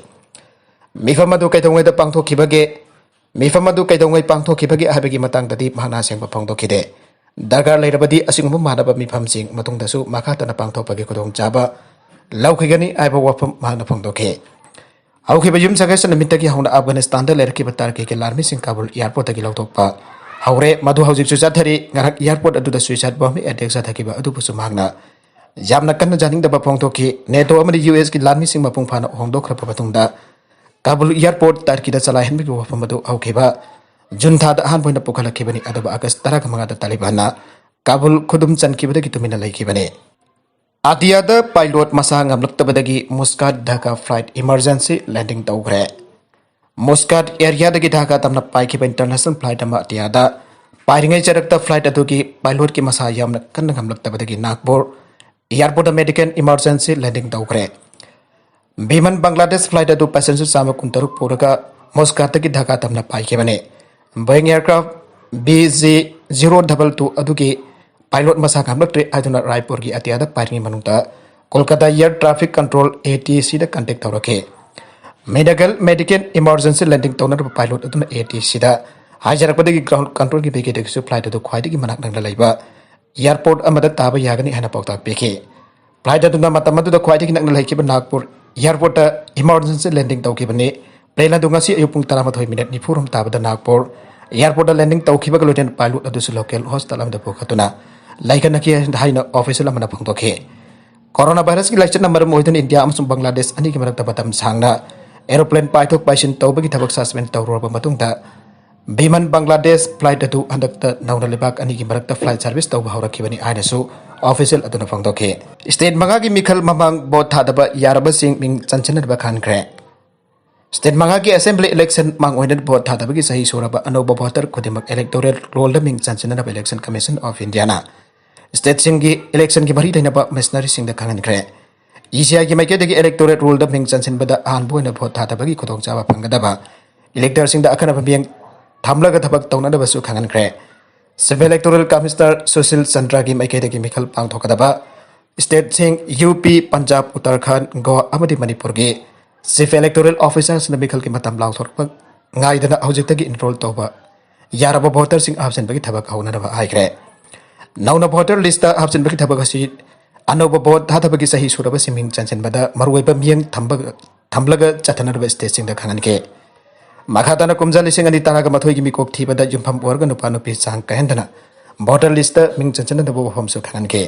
ꯃꯤꯐꯝ ꯑꯗꯨ ꯀꯩꯗꯧꯉꯩꯗ ꯄꯥꯡꯊꯣꯛꯈꯤꯕꯒꯦ, ꯃꯤꯐꯝ ꯑꯗꯨ ꯀꯩꯗꯧꯉꯩ ꯄꯥꯡꯊꯣꯛꯈꯤꯕꯒꯦ ꯍꯥꯏꯕꯒꯤ ꯃꯇꯥꯡꯗꯗꯤ ꯃꯍꯥꯛꯅ ꯑꯁꯦꯡꯕ ꯐꯣꯡꯗꯣꯛꯈꯤꯗꯦ꯫ ꯗꯔꯀꯥꯔ ꯂꯩꯔꯕꯗꯤ ꯑꯁꯤꯒꯨꯝꯕ ꯃꯥꯟꯅꯕ ꯃꯤꯐꯝꯁꯤꯡ ꯃꯇꯨꯡꯗꯁꯨ ꯃꯈꯥ ꯇꯥꯅ ꯄꯥꯡꯊꯣꯛꯄꯒꯤ ꯈꯨꯗꯣꯡꯆꯥꯕ ꯂꯧꯈꯤꯒꯅꯤ ꯍꯥꯏꯕ ꯋꯥꯐꯝ ꯃꯍꯥꯛꯅ ꯐꯣꯡꯗꯣꯛꯈꯤ꯫ ꯍꯧꯈꯤꯕ ꯌꯨꯝꯁꯀꯩꯁ ꯅꯨꯃꯤꯠꯇꯒꯤ ꯍꯧꯅ ꯑꯐꯒꯥꯅꯤꯁꯇꯥꯟꯗ ꯂꯩꯔꯛꯈꯤꯕ ꯇꯔꯀꯤꯒꯤ ꯂꯥꯟꯃꯤꯁꯤꯡ ꯀꯥꯕꯨꯜ ꯑꯦꯌꯔꯄꯣꯔꯠꯇꯒꯤ ꯂꯧꯊꯣꯛꯄ ꯍꯧꯔꯦ꯫ ꯃꯗꯨ ꯍꯧꯖꯤꯛꯁꯨ ꯆꯠꯊꯔꯤ꯫ ꯉꯔꯥꯡ ꯑꯦꯌꯔꯄꯣꯔꯠ ꯑꯗꯨꯗ ꯁꯨꯏꯁꯥꯏꯠ ꯕꯣꯝ ꯑꯦꯇꯦꯛ ꯆꯠꯊꯈꯤꯕ ꯑꯗꯨꯕꯨꯁꯨ ꯃꯍꯥꯛꯅ ꯌꯥꯝꯅ ꯀꯟꯅ ꯌꯥꯅꯤꯡꯗꯕ ꯐꯣꯡꯗꯣꯛꯈꯤ꯫ ꯅꯦꯇꯣ ꯑꯃꯗꯤ ꯌꯨ ꯑꯦꯁꯀꯤ ꯂꯥꯟꯃꯤꯁꯤꯡ ꯃꯄꯨꯡ ꯐꯥꯅ ꯍꯣꯡꯗꯣꯛꯈ꯭ꯔꯕ ꯃꯇꯨꯡꯗ ꯀꯥꯕꯨꯜ ꯑꯦꯌꯔꯄꯣꯔꯠ ꯇꯔꯀꯤꯗ ꯆꯂꯥꯏꯍꯟꯕꯒꯤ ꯋꯥꯐꯝ ꯑꯗꯨ ꯍꯧꯈꯤꯕ ꯖꯨꯟ ꯊꯥꯗ ꯑꯍꯥꯟꯕ ꯑꯣꯏꯅ ꯄꯨꯈꯠꯂꯛꯈꯤꯕꯅꯤ, ꯑꯗꯨꯕꯨ ꯑꯥꯒꯁ ꯇꯔꯥꯃꯉꯥꯗ ꯇꯥꯂꯤꯕꯥꯟꯅ ꯀꯥꯕꯨꯜ ꯈꯨꯗꯨꯝ ꯆꯟꯈꯤꯕꯗꯒꯤ ꯇꯨꯃꯤꯟꯅ ꯂꯩꯈꯤꯕꯅꯤ꯫ ꯑꯇꯤꯌꯥꯗ ꯄꯥꯏꯂꯣꯠ ꯃꯁꯥ ꯉꯝꯂꯛꯇꯕꯗꯒꯤ ꯃꯨꯁꯀꯥꯠ ꯙꯥꯀꯥ ꯐ꯭ꯂꯥꯏꯠ ꯏꯃꯔꯖꯦꯟꯁꯤ ꯂꯦꯟꯗꯤꯡ ꯇꯧꯈ꯭ꯔꯦ꯫ ꯃꯨꯁꯀꯥꯠ ꯑꯦꯔꯤꯌꯥꯗꯒꯤ ꯙꯥꯀꯥ ꯇꯝꯅ ꯄꯥꯏꯈꯤꯕ ꯏꯟꯇꯔꯅꯦꯁꯅꯦꯜ ꯐ꯭ꯂꯥꯏꯠ ꯑꯃ ꯑꯇꯤꯌꯥꯗ ꯄꯥꯏꯔꯤꯉꯩ ꯆꯔꯛꯇ ꯐ꯭ꯂꯥꯏꯠ ꯑꯗꯨꯒꯤ ꯄꯥꯏꯂꯣꯠꯀꯤ ꯃꯁꯥ ꯌꯥꯝꯅ ꯀꯟꯅ ꯉꯝꯂꯛꯇꯕꯗꯒꯤ ꯅꯥꯒꯄꯨꯔ ꯑꯦꯌꯔꯄꯣꯔꯠꯇ ꯃꯦꯗꯤꯀꯦꯜ ꯏꯃꯔꯖꯦꯟꯁꯤ ꯂꯦꯟꯗꯤꯡ ꯇꯧꯈ꯭ꯔꯦ꯫ ꯕꯤꯃꯟ ꯕꯪꯒ꯭ꯂꯥꯗꯦꯁ ꯐ꯭ꯂꯥꯏꯠ ꯑꯗꯨ ꯄꯦꯁꯦꯟꯖꯔ ꯆꯥꯝꯃ ꯀꯨꯟꯇꯔꯨꯛ ꯄꯨꯔꯒ ꯃꯣꯁꯀꯥꯠꯇꯒꯤ ꯙꯥꯀꯥ ꯇꯝꯅ ꯄꯥꯏꯈꯤꯕꯅꯤ꯫ Boeing aircraft B G zero double two ꯑꯗꯨꯒꯤ pilot ꯃꯁꯥ ꯉꯝꯂꯛꯇ꯭ꯔꯦ ꯍꯥꯏꯗꯨꯅ ꯔꯥꯏꯄꯨꯔꯒꯤ ꯑꯇꯤꯌꯥꯗ ꯄꯥꯏꯔꯤꯉꯩ ꯃꯅꯨꯡꯗ Kolkata Air Traffic Control, A T C ꯗ contact ꯇꯧꯔꯛꯈꯤ꯫ ꯃꯤꯅꯒꯜ ꯃꯦꯗꯤꯀꯦꯜ emergency landing ꯇꯧꯅꯅꯕ pilot ꯑꯗꯨꯅ A T C ꯗ ꯍꯥꯏꯖꯔꯛꯄꯗꯒꯤ ground control ꯒꯤ ꯃꯥꯏꯀꯩꯗꯒꯤꯁꯨ flight ꯑꯗꯨ ꯈ꯭ꯋꯥꯏꯗꯒꯤ ꯃꯅꯥꯛ ꯅꯛꯅ ꯂꯩꯕ airport ꯑꯃꯗ ꯇꯥꯕ ꯌꯥꯒꯅꯤ ꯍꯥꯏꯅ ꯄꯥꯎꯇꯥꯛ ꯄꯤꯈꯤ꯫ Flight ꯑꯗꯨꯅ ꯃꯇꯝ ꯑꯗꯨꯗ ꯈ꯭ꯋꯥꯏꯗꯒꯤ ꯅꯛꯅ ꯂꯩꯈꯤꯕ ꯅꯥꯒꯄꯨꯔ airport ꯇ emergency landing ꯇꯧꯈꯤꯕꯅꯤ꯫ Plane ꯑꯗꯨ ꯉꯁꯤ ꯑꯌꯨꯛ ꯄꯨꯡ ꯇꯔꯥꯃꯥꯊꯣꯏ ꯃꯤꯅꯠ ꯅꯤꯐꯨ ꯍꯨꯝꯗꯣꯏ ꯇꯥꯕꯗ ꯅꯥꯒꯄꯨꯔ airport ꯇ landing ꯇꯧꯈꯤꯕꯒ ꯂꯣꯏꯅꯅ pilot ꯑꯗꯨꯁꯨ local hospital ꯑꯃꯗ ꯄꯨꯈꯠꯇꯨꯅ ꯂꯩꯈꯠꯅꯈꯤ ꯍꯥꯏꯅ official ꯑꯃꯅ ꯐꯣꯡꯗꯣꯛꯈꯤ꯫ Corona virus ꯀꯤ ꯂꯥꯏꯆꯠꯅ ꯃꯔꯝ ꯑꯣꯏꯗꯨꯅ ꯏꯟꯗꯤꯌꯥ ꯑꯃꯁꯨꯡ ꯕꯪꯒ꯭ꯂꯥꯗꯦꯁ ꯑꯅꯤꯒꯤ ꯃꯔꯛꯇ ꯃꯇꯝ ꯁꯥꯡꯅ aeroplane ꯄꯥꯏꯊꯣꯛ ꯄꯥꯏꯁꯤꯟ ꯇꯧꯕꯒꯤ ꯊꯕꯛ suspend ꯇꯧꯔꯨꯔꯕ ꯃꯇꯨꯡꯗ, ꯕꯤꯃꯟ ꯕꯪꯒ꯭ꯂꯥꯗꯦꯁ flight ꯑꯗꯨ ꯍꯟꯗꯛꯇ ꯅꯧꯅ ꯂꯩꯕꯥꯛ ꯑꯅꯤꯒꯤ ꯃꯔꯛꯇ flight service ꯇꯧꯕ ꯍꯧꯔꯛꯈꯤꯕꯅꯤ ꯍꯥꯏꯅꯁꯨ official ꯑꯗꯨꯅ ꯐꯣꯡꯗꯣꯛꯈꯤ꯫ State ꯃꯉꯥꯒꯤ ꯃꯤꯈꯜ ꯃꯃꯥꯡ vote ꯊꯥꯗꯕ ꯌꯥꯔꯕꯁꯤꯡ ꯃꯤꯡ ꯆꯟꯁꯤꯟꯅꯕ ꯈꯟꯈ꯭ꯔꯦ꯫ State ꯃꯉꯥꯒꯤ assembly election ꯃꯥꯡ ꯑꯣꯏꯅ vote ꯊꯥꯗꯕꯒꯤ ꯆꯍꯤ ꯁꯨꯔꯕ ꯑꯅꯧꯕ voter ꯈꯨꯗꯤꯡꯃꯛ electoral roll ꯗ ꯃꯤꯡ ꯆꯟꯁꯤꯟꯅꯅꯕ Election Commission of India ꯅ state ꯁꯤꯡꯒꯤ election ꯒꯤ ꯃꯔꯤ ꯂꯩꯅꯕ machinery ꯁꯤꯡꯗ ꯈꯪꯍꯟꯈ꯭ꯔꯦ꯫ E C I ꯒꯤ ꯃꯥꯏꯀꯩꯗꯒꯤ electoral roll ꯗ ꯃꯤꯡ ꯆꯟꯁꯤꯟꯕꯗ ꯑꯍꯥꯟꯕ ꯑꯣꯏꯅ vote ꯊꯥꯗꯕꯒꯤ ꯈꯨꯗꯣꯡꯆꯥꯕ ꯐꯪꯒꯗꯕ elector ꯁꯤꯡꯗ ꯑꯈꯟꯅꯕ ꯃꯤꯠꯌꯦꯡ ꯊꯝꯂꯒ ꯊꯕꯛ ꯇꯧꯅꯅꯕꯁꯨ ꯈꯪꯍꯟꯈ꯭ꯔꯦ꯫ Chief Electoral Commissioner ꯁꯨꯁꯤꯜ ꯆꯟꯗ꯭ꯔꯒꯤ ꯃꯥꯏꯀꯩꯗꯒꯤ ꯃꯤꯈꯜ ꯄꯥꯡꯊꯣꯛꯀꯗꯕ state ꯁꯤꯡ U P, ꯄꯟꯖꯥꯕ, ꯎꯠꯇꯔꯈꯟꯗ, ꯒꯣꯋꯥ ꯑꯃꯗꯤ ꯃꯅꯤꯄꯨꯔꯒꯤ Chief Electoral Officer ꯁꯤꯡꯅ ꯃꯤꯈꯜꯒꯤ ꯃꯇꯝ ꯂꯥꯎꯊꯣꯔꯛꯄ ꯉꯥꯏꯗꯅ ꯍꯧꯖꯤꯛꯇꯒꯤ enroll ꯇꯧꯕ ꯌꯥꯔꯕ voter ꯁꯤꯡ ꯍꯥꯞꯆꯤꯟꯕꯒꯤ ꯊꯕꯛ ꯍꯧꯅꯅꯕ ꯍꯥꯏꯈ꯭ꯔꯦ꯫ ꯅꯧꯅ voter list ꯇ ꯍꯥꯞꯆꯤꯟꯕꯒꯤ ꯊꯕꯛ ꯑꯁꯤ ꯑꯅꯧꯕ vote ꯊꯥꯗꯕꯒꯤ ꯆꯍꯤ ꯁꯨꯔꯕꯁꯤꯡ ꯃꯤꯡ ꯆꯟꯁꯤꯟꯕꯗ ꯃꯔꯨꯑꯣꯏꯕ ꯃꯤꯠꯌꯦꯡ ꯊꯝꯕ-, ꯊꯝꯂꯒ ꯆꯠꯊꯅꯔꯕ state ꯁꯤꯡꯗ ꯈꯪꯍꯟꯈꯤ꯫ ꯃꯈꯥ ꯇꯥꯅ ꯀꯨꯝꯖꯥ ꯂꯤꯁꯤꯡ ꯑꯅꯤ ꯇꯔꯥꯃꯥꯊꯣꯏꯒꯤ ꯃꯤꯀꯣꯛ ꯊꯤꯕꯗ ꯌꯨꯝꯐꯝ ꯑꯣꯏꯔꯒ ꯅꯨꯄꯥ ꯅꯨꯄꯤ ꯆꯥꯡ ꯀꯥꯏꯍꯟꯗꯅ voter list ꯇ ꯃꯤꯡ ꯆꯟꯁꯤꯟꯅꯗꯕ ꯋꯥꯐꯝꯁꯨ ꯈꯪꯍꯟꯈꯤ꯫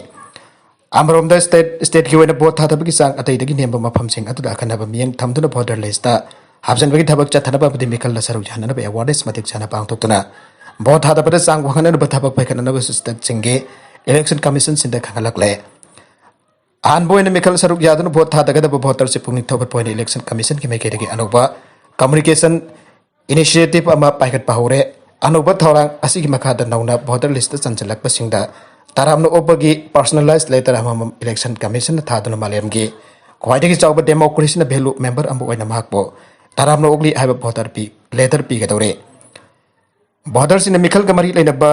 ꯑꯃꯔꯣꯝꯗ state, state ꯀꯤ ꯑꯣꯏꯅ vote ꯊꯥꯗꯕꯒꯤ ꯆꯥꯡ ꯑꯇꯩꯗꯒꯤ ꯅꯦꯝꯕ ꯃꯐꯝꯁꯤꯡ ꯑꯗꯨꯗ ꯑꯈꯟꯅꯕ ꯃꯤꯠꯌꯦꯡ ꯊꯝꯗꯨꯅ voter list ꯇ ꯍꯥꯞꯆꯤꯟꯕꯒꯤ ꯊꯕꯛ ꯆꯠꯊꯅꯕ ꯑꯃꯗꯤ ꯃꯤꯈꯜꯗ ꯁꯔꯨꯛ ꯌꯥꯅꯅꯕ awareness ꯃꯇꯤꯛ ꯆꯥꯅ ꯄꯥꯡꯊꯣꯛꯇꯨꯅ vote ꯊꯥꯗꯕꯗ ꯆꯥꯡ ꯋꯥꯡꯍꯟꯅꯅꯕ ꯊꯕꯛ ꯄꯥꯏꯈꯠꯅꯅꯕ state ꯁꯤꯡꯒꯤ Election Commission ꯁꯤꯡꯗ ꯈꯪꯍꯜꯂꯛꯂꯦ꯫ ꯑꯍꯥꯟꯕ ꯑꯣꯏꯅ ꯃꯤꯈꯜ ꯁꯔꯨꯛ ꯌꯥꯗꯨꯅ vote ꯊꯥꯗꯒꯗꯕ voter ꯁꯤꯡ ꯄꯨꯛꯅꯤꯡ ꯊꯧꯒꯠꯄ ꯑꯣꯏꯅ Election Commission ꯒꯤ ꯃꯥꯏꯀꯩꯗꯒꯤ ꯑꯅꯧꯕ communication initiative ꯑꯃ ꯄꯥꯏꯈꯠꯄ ꯍꯧꯔꯦ꯫ ꯑꯅꯧꯕ ꯊꯧꯔꯥꯡ ꯑꯁꯤꯒꯤ ꯃꯈꯥꯗ ꯅꯧꯅ voter list ꯇ ꯆꯟꯁꯤꯜꯂꯛꯄꯁꯤꯡꯗ ꯇꯔꯥꯝꯅ ꯑꯣꯛꯄꯒꯤ personalized letter ꯑꯃꯃꯝ Election Commission ꯅ ꯊꯥꯗꯨꯅ ꯃꯥꯂꯦꯝꯒꯤ ꯈ꯭ꯋꯥꯏꯗꯒꯤ ꯆꯥꯎꯕ democracy ꯅ value member ꯑꯃ ꯑꯣꯏꯅ ꯃꯍꯥꯛꯄꯨ ꯇꯔꯥꯝꯅ ꯑꯣꯛꯂꯤ ꯍꯥꯏꯕ voter ꯄꯤ-, letter ꯄꯤꯒꯗꯧꯔꯤ꯫ Voter ꯁꯤꯡꯅ ꯃꯤꯈꯜꯒ ꯃꯔꯤ ꯂꯩꯅꯕ,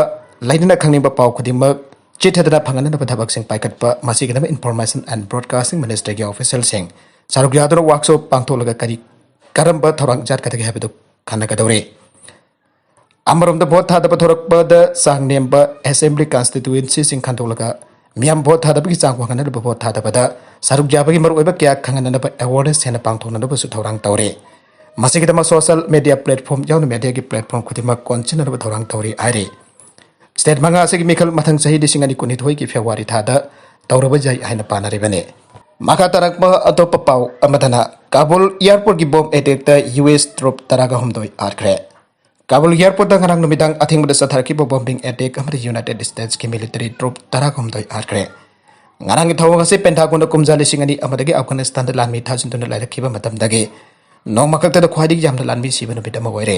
ꯂꯩꯅꯅ ꯈꯪꯅꯤꯡꯕ ꯄꯥꯎ ꯈꯨꯗꯤꯡꯃꯛ ꯆꯤꯊꯗꯅ ꯐꯪꯍꯟꯅꯕ ꯊꯕꯛꯁꯤꯡ ꯄꯥꯏꯈꯠꯄ꯫ ꯃꯁꯤꯒꯤꯗꯃꯛ Information and Broadcasting Ministryꯒꯤ officialꯁꯤꯡ ꯁꯔꯨꯛ ꯌꯥꯗꯨꯅ workshop ꯄꯥꯡꯊꯣꯛꯂꯒ ꯀꯔꯤ ꯀꯔꯝꯕ ꯊꯧꯔꯥꯡ ꯆꯠꯀꯗꯒꯦ ꯍꯥꯏꯕꯗꯨ ꯈꯟꯅꯒꯗꯧꯔꯤ꯫ ꯑꯃꯔꯣꯝꯗ vote ꯊꯥꯗꯕ ꯊꯣꯔꯛꯄꯗ ꯆꯥꯡ ꯅꯦꯝꯕ assembly constituencyꯁꯤꯡ ꯈꯟꯗꯣꯛꯂꯒ ꯃꯤꯌꯥꯝ vote ꯊꯥꯗꯕꯒꯤ ꯆꯥꯡ ꯋꯥꯡꯍꯟꯅꯅꯕ vote ꯊꯥꯗꯕꯗ ꯁꯔꯨꯛ ꯌꯥꯕꯒꯤ ꯃꯔꯨꯑꯣꯏꯕ ꯀꯌꯥ ꯈꯪꯍꯟꯅꯅꯕ awareness ꯍꯦꯟꯅ ꯄꯥꯡꯊꯣꯛꯅꯅꯕꯁꯨ ꯊꯧꯔꯥꯡ ꯇꯧꯔꯤ꯫ ꯃꯁꯤꯒꯤꯗꯃꯛ social media platform ꯌꯥꯎꯅ mediaꯒꯤ platform ꯈꯨꯗꯤꯡꯃꯛ ꯀꯣꯟꯁꯤꯟꯅꯅꯕ ꯊꯧꯔꯥꯡ ꯇꯧꯔꯤ ꯍꯥꯏꯔꯤ꯫ State ꯃꯉꯥ ꯑꯁꯤꯒꯤ ꯃꯤꯈꯜ ꯃꯊꯪ ꯆꯍꯤ ꯂꯤꯁꯤꯡ ꯑꯅꯤ ꯀꯨꯟꯅꯤꯊꯣꯏꯒꯤ February ꯊꯥꯗ ꯇꯧꯔꯕ ꯌꯥꯏ ꯍꯥꯏꯅ ꯄꯥꯅꯔꯤꯕꯅꯤ꯫ ꯃꯈꯥ ꯇꯥꯔꯛꯄ ꯑꯇꯣꯞꯄ ꯄꯥꯎ ꯑꯃꯗꯅ ꯀꯥꯕꯨꯜ airportꯀꯤ bomb attackꯇ US troop ꯇꯔꯥꯒ ꯍꯨꯝꯗꯣꯏ ꯍꯥꯠꯈ꯭ꯔꯦ꯫ ꯀꯥꯕꯨꯜ airportꯇ ꯉꯔꯥꯡ ꯅꯨꯃꯤꯗꯥꯡ ꯑꯊꯦꯡꯕꯗ ꯆꯠꯊꯔꯛꯈꯤꯕ bombing attack ꯑꯃꯗ United Statesꯀꯤ military troop ꯇꯔꯥꯒ ꯍꯨꯝꯗꯣꯏ ꯍꯥꯠꯈ꯭ꯔꯦ꯫ ꯉꯔꯥꯡꯒꯤ ꯊꯧꯑꯣꯡ ꯑꯁꯤ Pentagonꯅ ꯀꯨꯝꯖꯥ ꯂꯤꯁꯤꯡ ꯑꯅꯤ ꯑꯃꯗꯒꯤ Afghanistanꯗ ꯂꯥꯟꯃꯤ ꯊꯥꯖꯤꯟꯗꯨꯅ ꯂꯩꯔꯛꯈꯤꯕ ꯃꯇꯝꯗꯒꯤ ꯅꯣꯡꯃ ꯈꯛꯇꯗ ꯈ꯭ꯋꯥꯏꯗꯒꯤ ꯌꯥꯝꯅ ꯂꯥꯟꯃꯤ ꯁꯤꯕ ꯅꯨꯃꯤꯠ ꯑꯃ ꯑꯣꯏꯔꯦ꯫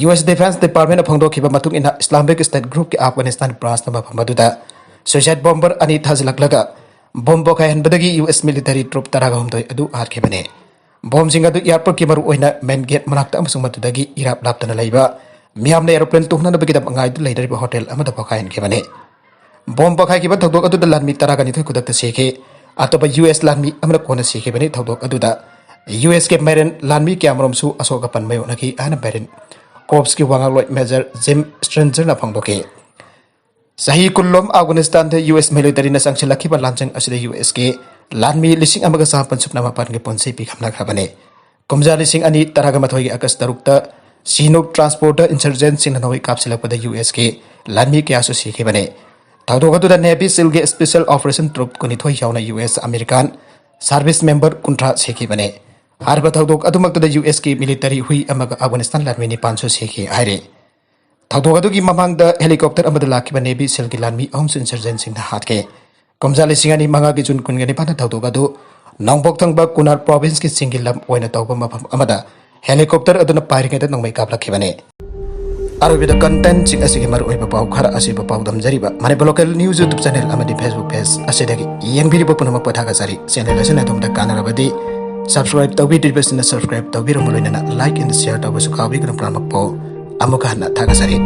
US Defense Departmentꯅ ꯐꯣꯡꯗꯣꯛꯈꯤꯕ ꯃꯇꯨꯡ ꯏꯟꯅ, Islamic State groupꯀꯤ Afghanistan branchꯅ ꯃꯐꯝ ꯑꯗꯨꯗ suicide bomber ꯑꯅꯤ ꯊꯥꯖꯤꯜꯂꯛꯂꯒ bomb ꯄꯣꯈꯥꯏꯍꯟꯕꯗꯒꯤ US military troop ꯇꯔꯥꯒ ꯍꯨꯝꯗꯣꯏ ꯑꯗꯨ ꯍꯥꯠꯈꯤꯕꯅꯤ꯫ Bombꯁꯤꯡ ꯑꯗꯨ airportꯀꯤ ꯃꯔꯨꯑꯣꯏꯅ main gate ꯃꯅꯥꯛꯇ ꯑꯃꯁꯨꯡ ꯃꯗꯨꯗꯒꯤ ꯏꯔꯥꯞ ꯂꯥꯞꯇꯅ ꯂꯩꯕ ꯃꯤꯌꯥꯝꯅ aeroplane ꯇꯣꯡꯅꯅꯕꯒꯤꯗꯃꯛ ꯉꯥꯏꯗꯨꯅ ꯂꯩꯅꯔꯤꯕ hotel ꯑꯃꯗ ꯄꯣꯈꯥꯏꯍꯟꯈꯤꯕꯅꯤ꯫ Bomb ꯄꯣꯈꯥꯏꯈꯤꯕ ꯊꯧꯗꯣꯛ ꯑꯗꯨꯗ ꯂꯥꯟꯃꯤ ꯇꯔꯥꯒ ꯅꯤꯊꯣꯏ ꯈꯨꯗꯛꯇ ꯁꯤꯈꯤ꯫ ꯑꯇꯣꯞꯄ US ꯂꯥꯟꯃꯤ ꯑꯃꯅ ꯀꯣꯟꯅ ꯁꯤꯈꯤꯕꯅꯤ꯫ ꯊꯧꯗꯣꯛ ꯑꯗꯨꯗ USꯀꯤ Marine ꯂꯥꯟꯃꯤ ꯀꯌꯥꯃꯔꯨꯝꯁꯨ ꯑꯁꯣꯛ ꯑꯄꯟ ꯃꯥꯌꯣꯛꯅꯈꯤ ꯍꯥꯏꯅ Marine Corpsꯀꯤ ꯋꯥ ꯉꯥꯡꯂꯣꯏ Major Jim Strangerꯅ ꯐꯣꯡꯗꯣꯛꯈꯤ꯫ ꯆꯍꯤ ꯀꯨꯟꯂꯣꯝ Afghanistanꯗ US militaryꯅ ꯆꯪꯁꯤꯜꯂꯛꯈꯤꯕ ꯂꯥꯟꯖꯪ ꯑꯁꯤꯗ USꯀꯤ ꯂꯥꯟꯃꯤ ꯂꯤꯁꯤꯡ ꯑꯃꯒ ꯆꯥꯃꯥꯄꯟ ꯁꯨꯞꯅ ꯃꯥꯄꯟꯒꯤ ꯄꯨꯟꯁꯤ ꯄꯤꯈꯝꯅꯈ꯭ꯔꯕꯅꯤ꯫ ꯀꯨꯝꯖꯥ ꯂꯤꯁꯤꯡ ꯑꯅꯤ ꯇꯔꯥꯒ ꯃꯥꯊꯣꯏꯒꯤ August ꯇꯔꯨꯛꯇ Chinook transportꯇ insurgentꯁꯤꯡꯅ ꯅꯣꯡꯃꯩ ꯀꯥꯞꯁꯤꯜꯂꯛꯄꯗ USꯀꯤ ꯂꯥꯟꯃꯤ ꯀꯌꯥꯁꯨ ꯁꯤꯈꯤꯕꯅꯤ꯫ ꯊꯧꯗꯣꯛ ꯑꯗꯨꯗ Navy SEALꯒꯤ Special Operation Troop ꯀꯨꯟꯅꯤꯊꯣꯏ ꯌꯥꯎꯅ US American service member ꯀꯨꯟꯊ꯭ꯔꯥ ꯁꯤꯈꯤꯕꯅꯤ꯫ ꯍꯥꯏꯔꯤꯕ ꯊꯧꯗꯣꯛ ꯑꯗꯨꯃꯛꯇꯗ USꯀꯤ military ꯍꯨꯏ ꯑꯃꯒ Afghanistan ꯂꯥꯟꯃꯤ ꯅꯤꯄꯥꯟꯁꯨ ꯁꯤꯈꯤ ꯍꯥꯏꯔꯤ꯫ ꯊꯧꯗꯣꯛ ꯑꯗꯨꯒꯤ ꯃꯃꯥꯡꯗ helicopter ꯑꯃꯗ ꯂꯥꯛꯈꯤꯕ Navy SEALꯒꯤ ꯂꯥꯟꯃꯤ ꯑꯍꯨꯝꯁꯨ insurgentꯁꯤꯡꯅ ꯍꯥꯠꯈꯤ꯫ ꯀꯨꯝꯖꯥ ꯂꯤꯁꯤꯡ ꯑꯅꯤ ꯃꯉꯥꯒꯤ June ꯀꯨꯟꯒ ꯅꯤꯄꯥꯟꯗ ꯊꯧꯗꯣꯛ ꯑꯗꯨ ꯅꯣꯡꯄꯣꯛ ꯊꯪꯕ Kunar provinceꯀꯤ ꯆꯤꯡꯒꯤ ꯂꯝ ꯑꯣꯏꯅ ꯇꯧꯕ ꯃꯐꯝ ꯑꯃꯗ helicopter ꯑꯗꯨꯅ ꯄꯥꯏꯔꯤꯉꯩꯗ ꯅꯣꯡꯃꯩ ꯀꯥꯞꯂꯛꯈꯤꯕꯅꯤ꯫ ꯑꯔꯣꯏꯕꯗ contentꯁꯤꯡ ꯑꯁꯤꯒꯤ ꯃꯔꯨꯑꯣꯏꯕ ꯄꯥꯎ ꯈꯔ ꯑꯁꯤꯕꯨ ꯄꯥꯎꯗꯝꯖꯔꯤꯕ Manipur Local News YouTube channel ꯑꯃꯗꯤ Facebook page ꯑꯁꯤꯗꯒꯤ ꯌꯦꯡꯕꯤꯔꯤꯕ ꯄꯨꯝꯅꯃꯛꯄꯨ ꯊꯥꯒꯠꯆꯔꯤ꯫ Channel ꯑꯁꯤꯅ ꯑꯗꯣꯝꯗ ꯀꯥꯟꯅꯔꯕꯗꯤ subscribe ꯇꯧꯕꯤꯗ꯭ꯔꯤꯕꯁꯤꯡꯅ subscribe ꯇꯧꯕꯤꯔꯝꯕ ꯂꯣꯏꯅꯅ like and share ꯇꯧꯕꯁꯨ ꯀꯥꯎꯕꯤꯒꯅꯨ꯫ ꯄꯨꯝꯅꯃꯛꯄꯨ ꯑꯃꯨꯛꯀ ꯍꯟꯅ ꯊꯥꯒꯠꯆꯔꯤ꯫